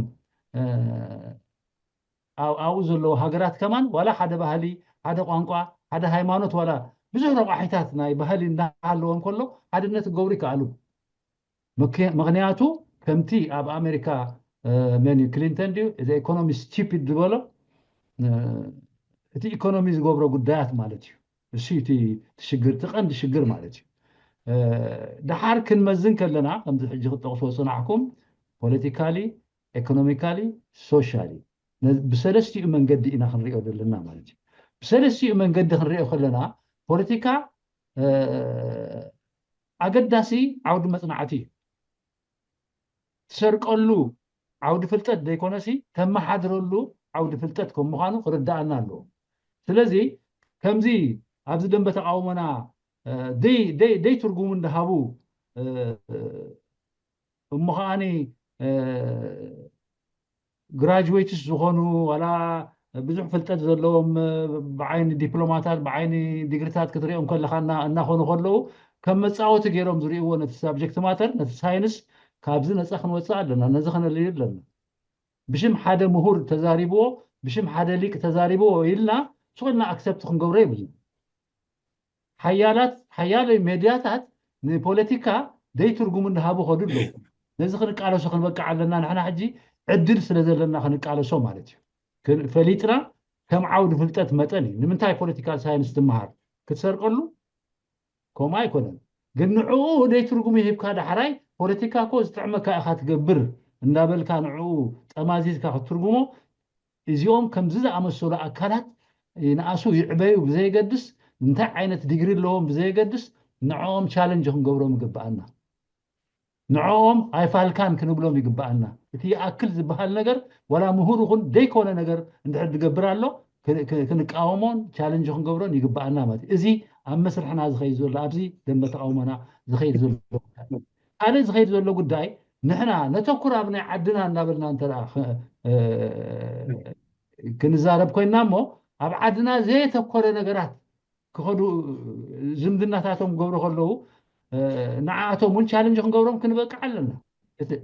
ኣብኡ ዘለዉ ሃገራት ከማን ዋላ ሓደ ባህሊ ሓደ ቋንቋ ሓደ ሃይማኖት ዋላ ብዙሕ ረቋሒታት ናይ ባህሊ እንዳሃለዎም ከሎ ሓድነት ክገብሩ ይከኣሉ። ምክንያቱ ከምቲ ኣብ ኣሜሪካ መን ክሊንተን ድዩ እዚ ኢኮኖሚ ስቲፒድ ዝበሎ እቲ ኢኮኖሚ ዝገብሮ ጉዳያት ማለት እዩ። እሱ እቲ ሽግር እቲ ቀንዲ ሽግር ማለት እዩ። ድሓር ክንመዝን ከለና ከምዚ ሕጂ ክጠቕስዎ ፅናሕኩም ፖለቲካሊ ኤኮኖሚካሊ ሶሻሊ ብሰለስቲኡ መንገዲ ኢና ክንሪኦ ዘለና ማለት እዩ። ብሰለስቲኡ መንገዲ ክንሪኦ ከለና ፖለቲካ ኣገዳሲ ዓውዲ መፅናዕቲ እዩ። ትሰርቀሉ ዓውዲ ፍልጠት ዘይኮነሲ ተመሓድረሉ ዓውዲ ፍልጠት ከም ምዃኑ ክርዳኣና ኣለዎ። ስለዚ ከምዚ ኣብዚ ደንበ ተቃውሞና ደይ ትርጉሙ እንዳሃቡ እሞ ከዓኒ ግራጅዌትስ ዝኾኑ ዋላ ብዙሕ ፍልጠት ዘለዎም ብዓይኒ ዲፕሎማታት ብዓይኒ ዲግሪታት ክትሪኦም ከለካ እናኾኑ ከለዉ ከም መፃወቲ ገይሮም ዝርእይዎ ነቲ ሳብጀክት ማተር ነቲ ሳይንስ ካብዚ ነፃ ክንወፅእ ኣለና። ነዚ ከነልዩ ኣለና። ብሽም ሓደ ምሁር ተዛሪብዎ ብሽም ሓደ ሊቅ ተዛሪብዎ ኢልና ስቕ ኢልና ኣክሰፕት ክንገብሮ የብልና። ሓያላት ሓያለ ሜድያታት ንፖለቲካ ደይ ትርጉሙ እንዳሃቡ ከዱ ኣለዉ። ነዚ ክንቃለሶ ክንበቅዕ ኣለና። ንሕና ሕጂ ዕድል ስለ ዘለና ክንቃለሶ ማለት እዩ። ፈሊጥና ከም ዓውዲ ፍልጠት መጠን እዩ። ንምንታይ ፖለቲካል ሳይንስ ትመሃር ክትሰርቀሉ ከምኡ ኣይኮነን። ግን ንዕኡ ደይ ትርጉሙ ሂብካ ዳሕራይ ፖለቲካ እኮ ዝጥዕመካ ኢኻ ትገብር እንዳበልካ ንዕኡ ጠማዚዝካ ክትትርጉሞ እዚኦም ከምዚ ዝኣመሰሉ ኣካላት ይንኣሱ ይዕበዩ ብዘየገድስ እንታይ ዓይነት ዲግሪ ኣለዎም ብዘየገድስ ንዕኦም ቻለንጅ ክንገብሮም ይግብኣና። ንዕኦም ኣይፋልካን ክንብሎም ይግብኣና። እቲ ይኣክል ዝበሃል ነገር ዋላ ምሁር ይኹን ዘይኮነ ነገር እንድሕር ዝገብር ኣሎ ክንቃወሞን ቻለንጅ ክንገብሮን ይግብኣና ማለት እዩ። እዚ ኣብ መስርሕና ዝኸይድ ዘሎ ኣብዚ ደንበ ተቃውሞና ዝኸይድ ዘሎ ካልእ ዝኸይድ ዘሎ ጉዳይ ንሕና ነተኩር ኣብ ናይ ዓድና እናበልና እንተ ክንዛረብ ኮይና እሞ ኣብ ዓድና ዘየተኮረ ነገራት ክኸዱ ዝምድናታቶም ክገብሩ ከለዉ ንዓኣቶም እውን ቻለንጅ ክንገብሮም ክንበቅዕ ኣለና።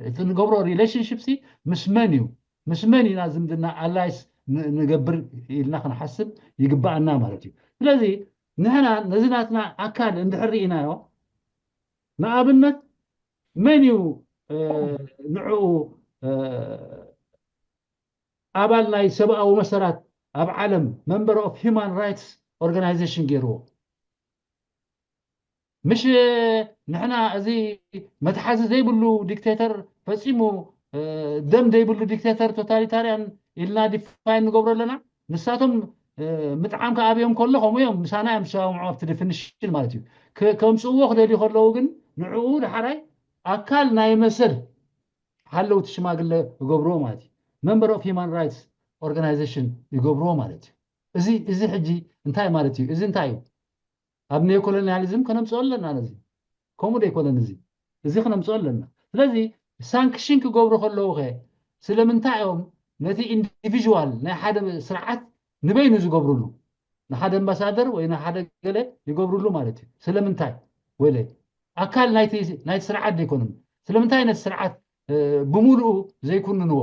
እቲ ንገብሮ ሪሌሽንሽፕ ሲ ምስ መን እዩ ምስ መን ኢና ዝምድና ኣላይስ ንገብር ኢልና ክንሓስብ ይግብኣና ማለት እዩ። ስለዚ ንሕና ነዚ ናትና ኣካል እንድሕር ርኢናዮ ንኣብነት መን እዩ ንዕኡ ኣባል ናይ ሰብኣዊ መሰላት ኣብ ዓለም member of human rights organization ገይርዎ ምሽ ንሕና እዚ መትሓዚ ዘይብሉ ዲክቴተር ፈፂሙ ደም ዘይብሉ ዲክቴተር ቶታሊታርያን ኢልና ዲፋይን ንገብሮ ኣለና። ንሳቶም ምጥዓም ከኣብዮም ከሎ ከምኡ እዮም ምሳና እዮም ዝሰማምዑ ኣብቲ ዲፊኒሽን ማለት እዩ። ከምፅእዎ ክደልዩ ከለዉ ግን ንዕኡ ዳሕራይ ኣካል ናይ መሰል ሓለውቲ ሽማግለ ይገብርዎ ማለት እዩ። Member of human rights organization ይገብርዎ ማለት እዩ። እዚ እዚ ሕጂ እንታይ ማለት እዩ? እዚ እንታይ እዩ? ኣብ ኔኮሎኒያሊዝም ከነምፅኦ ኣለና። ነዚ ከምኡ ዶ ኣይኮነን? እዚ እዚ ክነምፅኦ ኣለና። ስለዚ ሳንክሽን ክገብሩ ከለዉ ኸ ስለምንታይ እዮም ነቲ ኢንዲቪዥዋል ናይ ሓደ ስርዓት ንበይኑ ዝገብርሉ ንሓደ ኣምባሳደር ወይ ንሓደ ገለ ይገብርሉ ማለት እዩ። ስለምንታይ ወለ ኣካል ናይቲ ናይቲ ስርዓት ዶ ኣይኮነን? ስለምንታይ ነቲ ስርዓት ብምሉኡ ዘይኩንንዎ?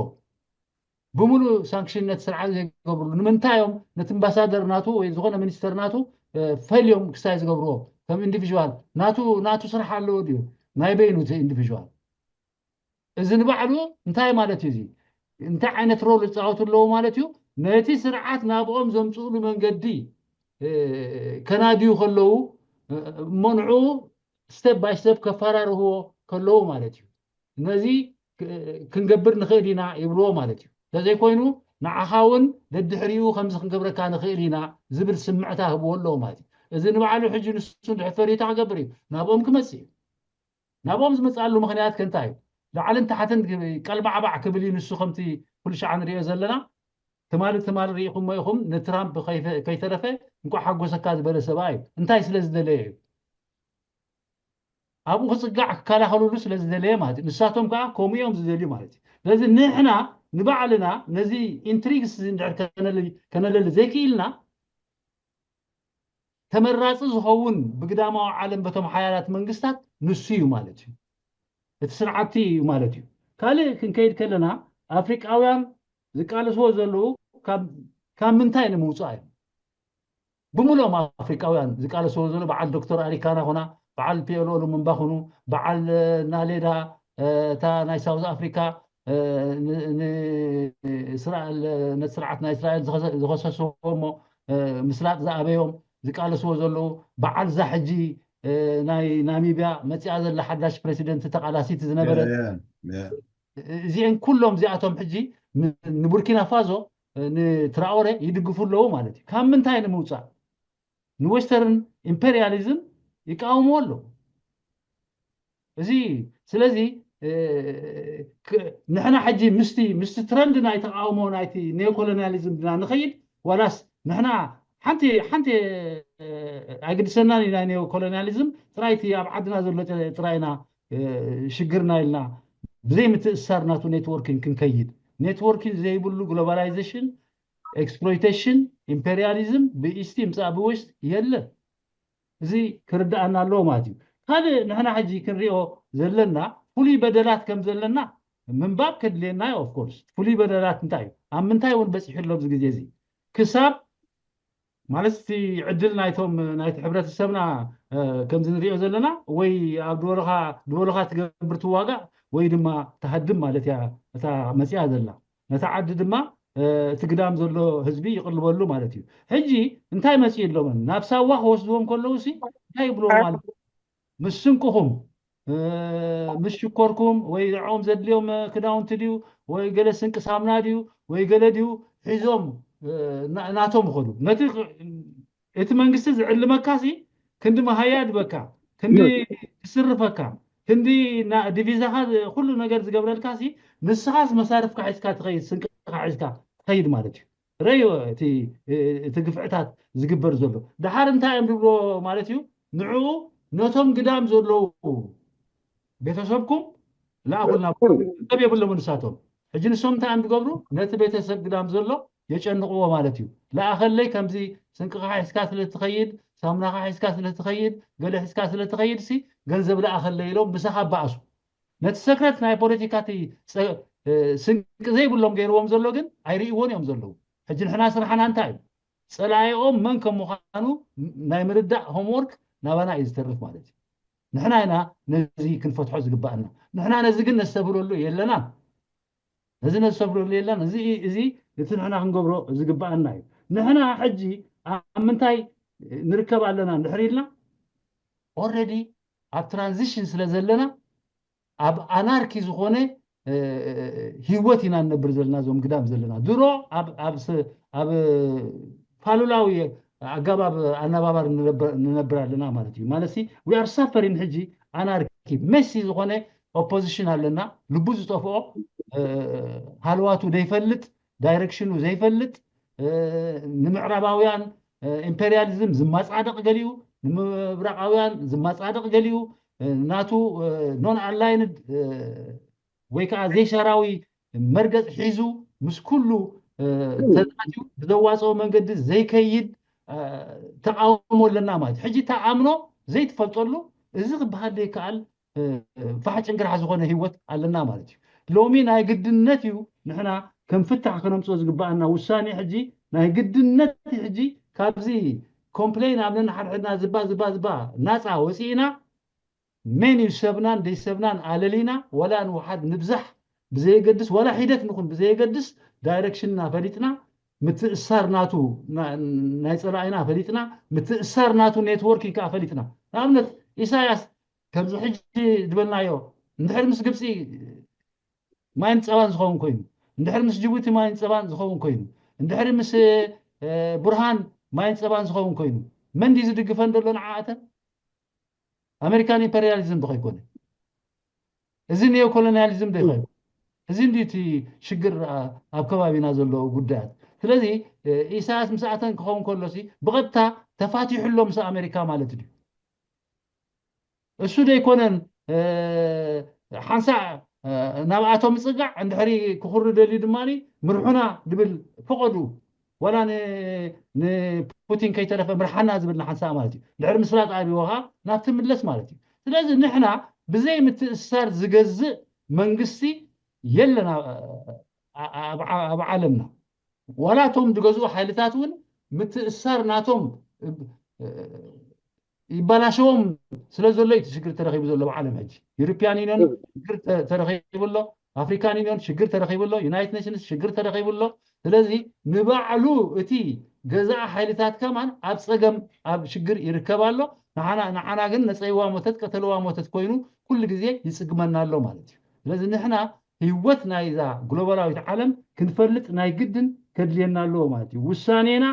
ብምሉእ ሳንክሽን ነቲ ስርዓት ዘይገብርሉ ንምንታይ እዮም ነቲ ኣምባሳደር ናቱ ወይ ዝኾነ ሚኒስተር ናቱ ፈልዮም ክሳይ ዝገብርዎ ከም ኢንዲቪዥዋል ናቱ ናቱ ስራሕ ኣለዎ ድዩ ናይ በይኑ እቲ ኢንዲቪዥዋል እዚ ንባዕሉ እንታይ ማለት እዩ እዚ እንታይ ዓይነት ሮል ዝፃወቱ ኣለዎ ማለት እዩ ነቲ ስርዓት ናብኦም ዘምፅእሉ መንገዲ ከናድዩ ከለዉ እሞ ንዑ step by step ከፈራርህዎ ከለዉ ማለት እዩ ነዚ ክንገብር ንኽእል ኢና ይብልዎ ማለት እዩ። እንተዘይኮይኑ ንዓኻ እውን ደድሕሪኡ ከምዚ ክንገብረካ ንኽእል ኢና ዝብል ስምዕታ ህብዎ ኣለዎ ማለት እዩ። እዚ ንባዕሉ ሕጂ ንሱ እንድሕር ፈሪታ ክገብር እዩ ናብኦም ክመፅእ እዩ። ናብኦም ዝመፅኣሉ ምኽንያት ከ እንታይ እዩ? ላዕልን ታሕትን ቀልባዕባዕ ክብል እዩ ንሱ ከምቲ ኩሉ ሻዕ ንሪኦ ዘለና ትማሊ ትማሊ ርኢኹሞ ኢኹም ንትራምፕ ከይተረፈ እንኳዕ ሓጎሰካ ዝበለ ሰብኣይ እዩ። እንታይ ስለ ዝደለየ እዩ? ኣብኡ ክፅጋዕ ክከላኸልሉ ስለ ዝደለየ ማለት እዩ። ንሳቶም ከዓ ከምኡ እዮም ዝደልዩ ማለት እዩ። ስለዚ ንሕና ንባዕልና ነዚ ኢንትሪግስ እዚ እንድሕር ከነለሊ ዘይክኢልና ተመራፂ ዝኸውን ብግዳማዊ ዓለም በቶም ሓያላት መንግስታት ንሱ እዩ ማለት እዩ። እቲ ስርዓቲ እዩ ማለት እዩ። ካልእ ክንከይድ ከለና ኣፍሪቃውያን ዝቃለስዎ ዘለዉ ካብ ምንታይ ንምውፃእ እዮም? ብምሎም ኣፍሪቃውያን ዝቃለስዎ ዘሎ በዓል ዶክተር ኣሪካና ኾና በዓል ፒኤልኦ ሉሙምባ ኹኑ በዓል ናሌዳ እታ ናይ ሳውዝ ኣፍሪካ ነቲ ስርዓት ናይ እስራኤል ዝኸሰስዎ እሞ ምስራቅ ዝኣበዮም ዝቃለስዎ ዘለዉ በዓል እዛ ሕጂ ናይ ናሚብያ መፂኣ ዘላ ሓዳሽ ፕሬዚደንት ተቃላሲት ዝነበረት እዚአን ኩሎም እዚኣቶም ሕጂ ንቡርኪና ፋዞ ንትራኦሬ ይድግፉ ኣለዉ ማለት እዩ። ካብ ምንታይ ንምውፃእ ንዌስተርን ኢምፔሪያሊዝም ይቃወምዎ ኣለዉ። እዚ ስለዚ ንሕና ሕጂ ምስቲ ምስቲ ትረንድ ናይ ተቃውሞ ናይቲ ኔኮሎኒያሊዝም ድና ንኸይድ ዋላስ ንሕና ሓንቲ ሓንቲ ኣይግድሰናን እዩ ናይ ኔኮሎኒያሊዝም ጥራይቲ ኣብ ዓድና ዘሎ ጥራይና ሽግርና ኢልና ብዘይ ምትእሳር ናቱ ኔትወርኪን ክንከይድ ኔትወርኪን ዘይብሉ ግሎባላይዜሽን ኤክስፕሎይቴሽን ኢምፔሪያሊዝም ብኢስቲ ምፃእ ብወስት የለን። እዚ ክርዳኣና ኣለዎ ማለት እዩ። ካልእ ንሕና ሕጂ ክንሪኦ ዘለና ፍሉይ በደላት ከም ዘለና ምንባብ ከድልየና እዩ። ኦፍኮርስ ፍሉይ በደላት እንታይ እዩ ኣብ ምንታይ እውን በፂሑ ኣሎ ኣብዚ ግዜ እዚ ክሳብ ማለት እቲ ዕድል ናይቶም ናይቲ ሕብረተሰብና ከምዚ ንሪኦ ዘለና ወይ ኣብ ድበሉኻ ድበሉኻ ትገብር ትዋጋእ ወይ ድማ ትሃድም ማለት እያ እታ መፂኣ ዘላ ነታ ዓዲ ድማ እቲ ግዳም ዘሎ ህዝቢ ይቕልበሉ ማለት እዩ። ሕጂ እንታይ መፂኡ ኣሎምን ናብ ሳዋ ክወስድዎም ከለዉ ሲ እንታይ ይብልዎም ኣሎ? ምስ ስንቅኹም ምስ ሽኮርኩም ወይ ንዕኦም ዘድልዮም ክዳውንቲ ድዩ ወይ ገለ ስንቂ ሳምና ድዩ ወይ ገለ ድዩ ሒዞም ናቶም ይኸዱ። ነቲ እቲ መንግስቲ ዝዕልመካ ሲ ክንዲ መሃያ ድበካ ክንዲ ዝስርፈካ፣ ክንዲ ዲቪዛኻ ኩሉ ነገር ዝገብረልካ ሲ፣ ንስኻስ መሳርፍካ ሒዝካ ትኸይድ፣ ስንቅኻ ሒዝካ ትኸይድ ማለት እዩ። ረዮ እቲ እቲ ግፍዕታት ዝግበር ዘሎ። ደሓር እንታይ እዮም ዝብሎ ማለት እዩ? ንዕኡ ነቶም ግዳም ዘለዉ ቤተሰብኩም ለኣኹልና፣ ሰብ የብሎም ንሳቶም። ሕጂ ንሶም እንታይ እዮም ዝገብሩ? ነቲ ቤተሰብ ግዳም ዘሎ የጨንቕዎ ማለት እዩ። ለኣኸለይ ከምዚ ስንቅኻ ሒዝካ ስለ ትኸይድ፣ ሳሙናኻ ሒዝካ ስለ ትኸይድ፣ ገለ ሒዝካ ስለ ትኸይድ ሲ ገንዘብ ለኣኸለይ ኢሎም ምሳኻ ባእሱ። ነቲ ሰክረት ናይ ፖለቲካ እቲ ስንቂ ዘይብሎም ገይርዎም ዘሎ ግን ኣይርእይዎን እዮም ዘለዉ። ሕጂ ንሕና ስራሕና እንታይ እዩ? ጸላኢኦም መን ከም ምዃኑ ናይ ምርዳእ ሆምወርክ ናባና እዩ ዝተርፍ ማለት እዩ። ንሕና ኢና ነዚ ክንፈትሖ ዝግባኣና። ንሕና ነዚ ግን ነስተብህለሉ የለና። ነዚ ነስተብህለሉ የለና። እዚ እዚ እቲ ንሕና ክንገብሮ ዝግባኣና እዩ። ንሕና ሕጂ ኣብ ምንታይ ንርከብ ኣለና እንድሕር ኢልና፣ ኦልሬዲ ኣብ ትራንዚሽን ስለ ዘለና ኣብ ኣናርኪ ዝኾነ ህይወት ኢና ንነብር ዘለና። እዞም ግዳም ዘለና ድሮ ኣብ ፋሉላዊ ኣገባብ ኣነባባር ንነብር ኣለና ማለት እዩ። ማለት we are suffering ሕጂ ኣናርኪ፣ መሲ ዝኾነ ኦፖዚሽን ኣለና። ልቡ ዝጠፍኦ፣ ሃለዋቱ ዘይፈልጥ፣ ዳይሬክሽኑ ዘይፈልጥ፣ ንምዕራባውያን ኢምፔሪያሊዝም ዝማፃደቕ ገሊኡ፣ ንምብራቃውያን ዝማፃደቕ ገሊኡ፣ ናቱ ኖን ኣላይንድ ወይ ከዓ ዘይሻራዊ መርገፅ ሒዙ ምስ ኩሉ ተዛትዩ ብዘዋፀኦ መንገዲ ዘይከይድ ተቃውሞ ኣለና ማለት እዩ። ሕጂ ተኣምኖ ዘይትፈልጠሉ፣ እዚ ክበሃል ዘይከኣል ፋሕ ጭንግራሕ ዝኾነ ህይወት ኣለና ማለት እዩ። ሎሚ ናይ ግድነት እዩ ንሕና ከም ፍታሕ ከነምፅኦ ዝግባኣና ውሳኔ። ሕጂ ናይ ግድነት እዩ። ሕጂ ካብዚ ኮምፕሌን ኣብ ነንሓድሕድና ዝባ ዝባ ዝባ ናፃ ወፂእና፣ መን እዩ ሰብናን ደይሰብናን ኣለሊና፣ ወላ ንውሓድ ንብዛሕ ብዘየገድስ፣ ወላ ሒደት ንኹን ብዘየገድስ፣ ዳይሬክሽንና ፈሊጥና፣ ምትእሳር ናቱ ናይ ፀላኢና ፈሊጥና፣ ምትእሳር ናቱ ኔትወርኪንግ ከዓ ፈሊጥና። ንኣብነት ኢሳያስ ከምዚ ሕጂ ዝበልናዮ እንድሕር ምስ ግብፂ ማይን ፀባን ዝኸውን ኮይኑ፣ እንድሕር ምስ ጅቡቲ ማይን ፀባን ዝኸውን ኮይኑ፣ እንድሕር ምስ ቡርሃን ማይን ፀባን ዝኸውን ኮይኑ፣ መን ድዩ ዝድግፈን ዘሎ ንዓኣተን? ኣሜሪካን ኢምፐሪያሊዝም ዶ ከይኮነ? እዚ ኒዮ ኮሎኒያሊዝም ዶ ይኸውን? እዚ እንዲ እቲ ሽግር ኣብ ከባቢና ዘሎ ጉዳያት። ስለዚ ኢሳያስ ምስ ኣተን ክኸውን ከሎሲ ብቐጥታ ተፋቲሑ ኣሎ ምስ ኣሜሪካ ማለት ድዩ? እሱ ዘይኮነን ሓንሳእ ናብኣቶ ምፅጋዕ እንድሕሪ ክኹሪ ደልዩ ድማ ምርሑና ድብል ፈቐዱ፣ ዋላ ንፑቲን ከይተረፈ ምርሓና ዝብል ንሓንሳእ ማለት እዩ። ድሕሪ ምስራቅ ኣብዎ ከዓ ናብቲ ምለስ ማለት እዩ። ስለዚ ንሕና ብዘይ ምትእሳር ዝገዝእ መንግስቲ የለን ኣብ ዓለምና። ዋላ እቶም ዝገዝኡ ሓይልታት እውን ምትእሳር ናቶም ይበላሸዎም ስለ ዘሎ እቲ ሽግር ተረኺቡ ዘሎ ብዓለም ሕጂ። ዩሮፒያን ዩኒዮን ሽግር ተረኺቡ ኣሎ፣ ኣፍሪካን ዩኒዮን ሽግር ተረኺቡ ኣሎ፣ ዩናይትድ ኔሽንስ ሽግር ተረኺቡ ኣሎ። ስለዚ ንባዕሉ እቲ ገዛእ ሓይልታት ከማን ኣብ ፀገም ኣብ ሽግር ይርከብ ኣሎ። ንዓና ግን ነፀይዋ ሞተት ቀተልዋ ሞተት ኮይኑ ኩሉ ግዜ ይፅግመና ኣሎ ማለት እዩ። ስለዚ ንሕና ህይወት ናይዛ ግሎባላዊት ዓለም ክንፈልጥ ናይ ግድን ከድልየና ኣለዎ ማለት እዩ። ውሳኔና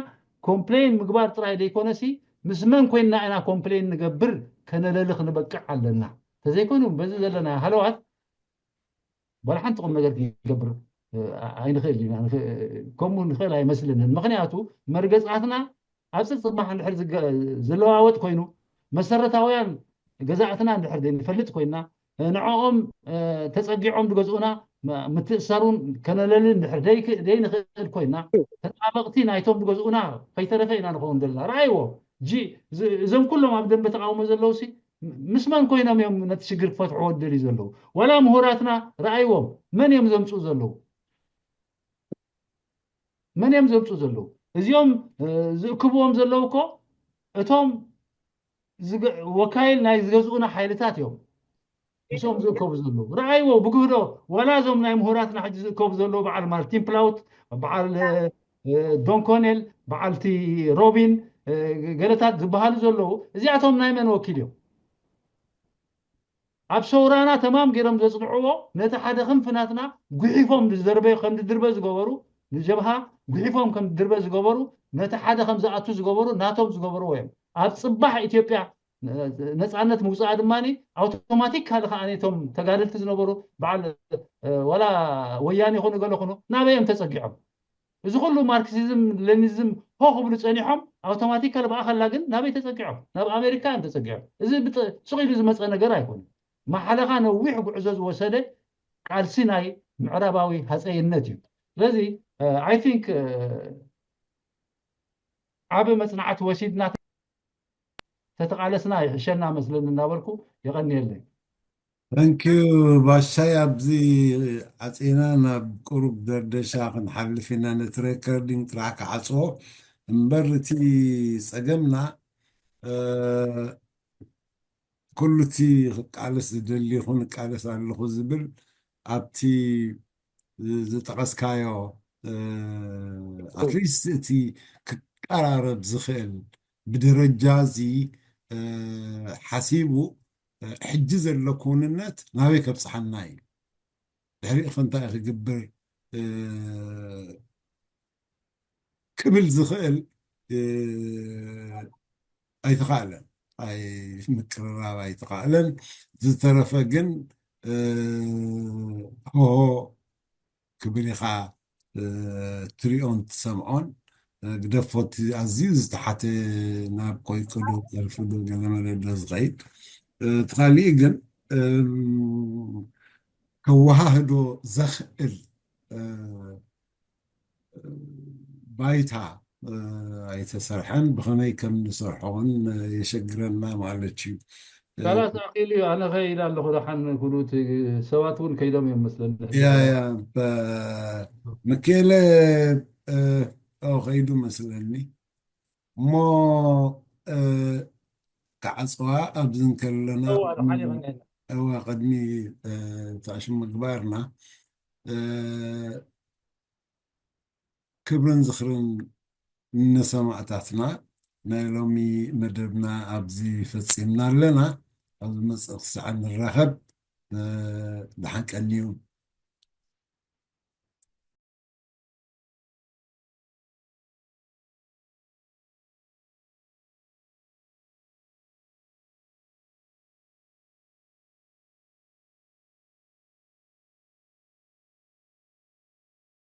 ኮምፕሌን ምግባር ጥራይ ዘይኮነሲ ምስ መን ኮይንና ኢና ኮምፕሌን ንገብር ከነለሊ ክንበቅዕ ኣለና። ተዘይኮይኑ በዚ ዘለና ሃለዋት ዋላ ሓንቲ ቁም ነገር ክንገብር ኣይንኽእል ኢና። ከምኡ ንኽእል ኣይመስልንን። ምኽንያቱ መርገፃትና ኣብ ፅባሕ እንድሕር ዝለዋወጥ ኮይኑ መሰረታውያን ገዛእትና እንድሕር ዘይንፈልጥ ኮይና ንዕኦም ተፀጊዖም ዝገዝኡና ምትእሳሩን ከነለልን እንድሕር ዘይንኽእል ኮይና ተጣበቕቲ ናይቶም ዝገዝኡና ከይተረፈ ኢና ንኸውን ዘለና። ረኣይዎ እዞም ኩሎም ኣብ ደንበ ተቃውሞ ዘለዉ ሲ ምስ መን ኮይኖም እዮም ነቲ ሽግር ክፈትሕዎ ዝደልዩ ዘለዉ? ዋላ ምሁራትና ረኣይዎም መን እዮም ዘምፅኡ ዘለዉ? መን እዮም ዘምፅኡ ዘለዉ? እዚኦም ዝእክብዎም ዘለዉ እኮ እቶም ወካይል ናይ ዝገዝኡና ሓይልታት እዮም። ምስኦም ዝእከቡ ዘለዉ ረኣይዎ ብግህዶ። ዋላ እዞም ናይ ምሁራትና ሕጂ ዝእከቡ ዘለዉ በዓል ማርቲን ፕላውት፣ በዓል ዶንኮኔል፣ በዓልቲ ሮቢን ገለታት ዝበሃሉ ዘለዉ እዚኣቶም ናይ መን ወኪል እዮም? ኣብ ሰውራና ተማም ገይሮም ዘፅንዕዎ ነቲ ሓደ ክንፊ ናትና ጉሒፎም ዝደርበ ከም ዝድርበ ዝገበሩ ንጀብሃ ጉሒፎም ከም ዝድርበ ዝገበሩ ነቲ ሓደ ከም ዝኣቱ ዝገበሩ ናቶም ዝገበርዎ እዮም። ኣብ ፅባሕ ኢትዮጵያ ነፃነት ምውፃኣ ድማ ኣውቶማቲካሊ ከዓ ነቶም ተጋደልቲ ዝነበሩ በዓል ዋላ ወያኔ ይኹኑ ገለ ይኹኑ ናበይ እዮም ተፀጊዖም? እዚ ኩሉ ማርክሲዝም ሌኒዝም ሆ ክብሉ ፀኒሖም ኣውቶማቲካሊ ብኣኸላ ግን ናበይ ተፀጊዖም? ናብ ኣሜሪካ እዮም ተፀጊዖም። እዚ ስቕ ኢሉ ዝመፀ ነገር ኣይኮነን። ማሕለኻ ነዊሕ ጉዕዞ ዝወሰደ ቃልሲ ናይ ምዕራባዊ ሃፀይነት እዩ። ስለዚ I think ዓብ መፅናዕቲ ወሲድና ተተቓለስና ይሕሸና መስለኒ እናበልኩ የቐንየለይ። Thank you ባሻይ። ኣብዚ ዓፂና ናብ ቁሩብ ደርደሻ ክንሓልፍ ኢና። ነቲ ሬከርዲንግ ጥራሕ ክዓፅዎ እምበር እቲ ፀገምና ኩሉ እቲ ክቃለስ ዝደሊ ይኹን እቃለስ ኣለኹ ዝብል ኣብቲ ዝጠቐስካዮ ኣትሊስት እቲ ክቀራረብ ዝኽእል ብደረጃ እዚ ሓሲቡ ሕጂ ዘሎ ክውንነት ናበይ ከብፅሓና እዩ? ድሕሪኡ ከ እንታይ ክግብር ክብል ዝኽእል ኣይተኻእለን። ምቅርራብ ኣይተኻእለን። ዝተረፈ ግን ሆሆ ክብል ኢኻ ትሪኦን ትሰምዖን። ግደፎ እቲ ኣዝዩ ዝተሓተ ናብ ቆይቆዶ ጠርፊ ዶ ገለመለ ዶ ዝኸይድ። እቲ ካሊእ ግን ከወሃህዶ ዘኽእል ባይታ ኣይተሰርሐን። ብኸመይ ከም ንሰርሖ እውን የሸግረና ማለት እዩ። ካላስ ኣኺሉ እዩ። ኣነ ከይድ ኣለኹ ደሓን ኩሉ እቲ ሰባት እውን ከይዶም እዮም መስለኒ። ያ ያ ሚካኤለ ከይዱ መስለኒ እሞ ክዓፅዋ ኣብዚ እንከለና እዋ ቅድሚ ታሽም ምግባርና ክብርን ዝኽርን ንሰማእታትና። ናይ ሎሚ መደብና ኣብዚ ፈፂምና ኣለና። ኣብ ዝመፅእ ክሳዕ ንራኸብ ደሓን ቀንዩ።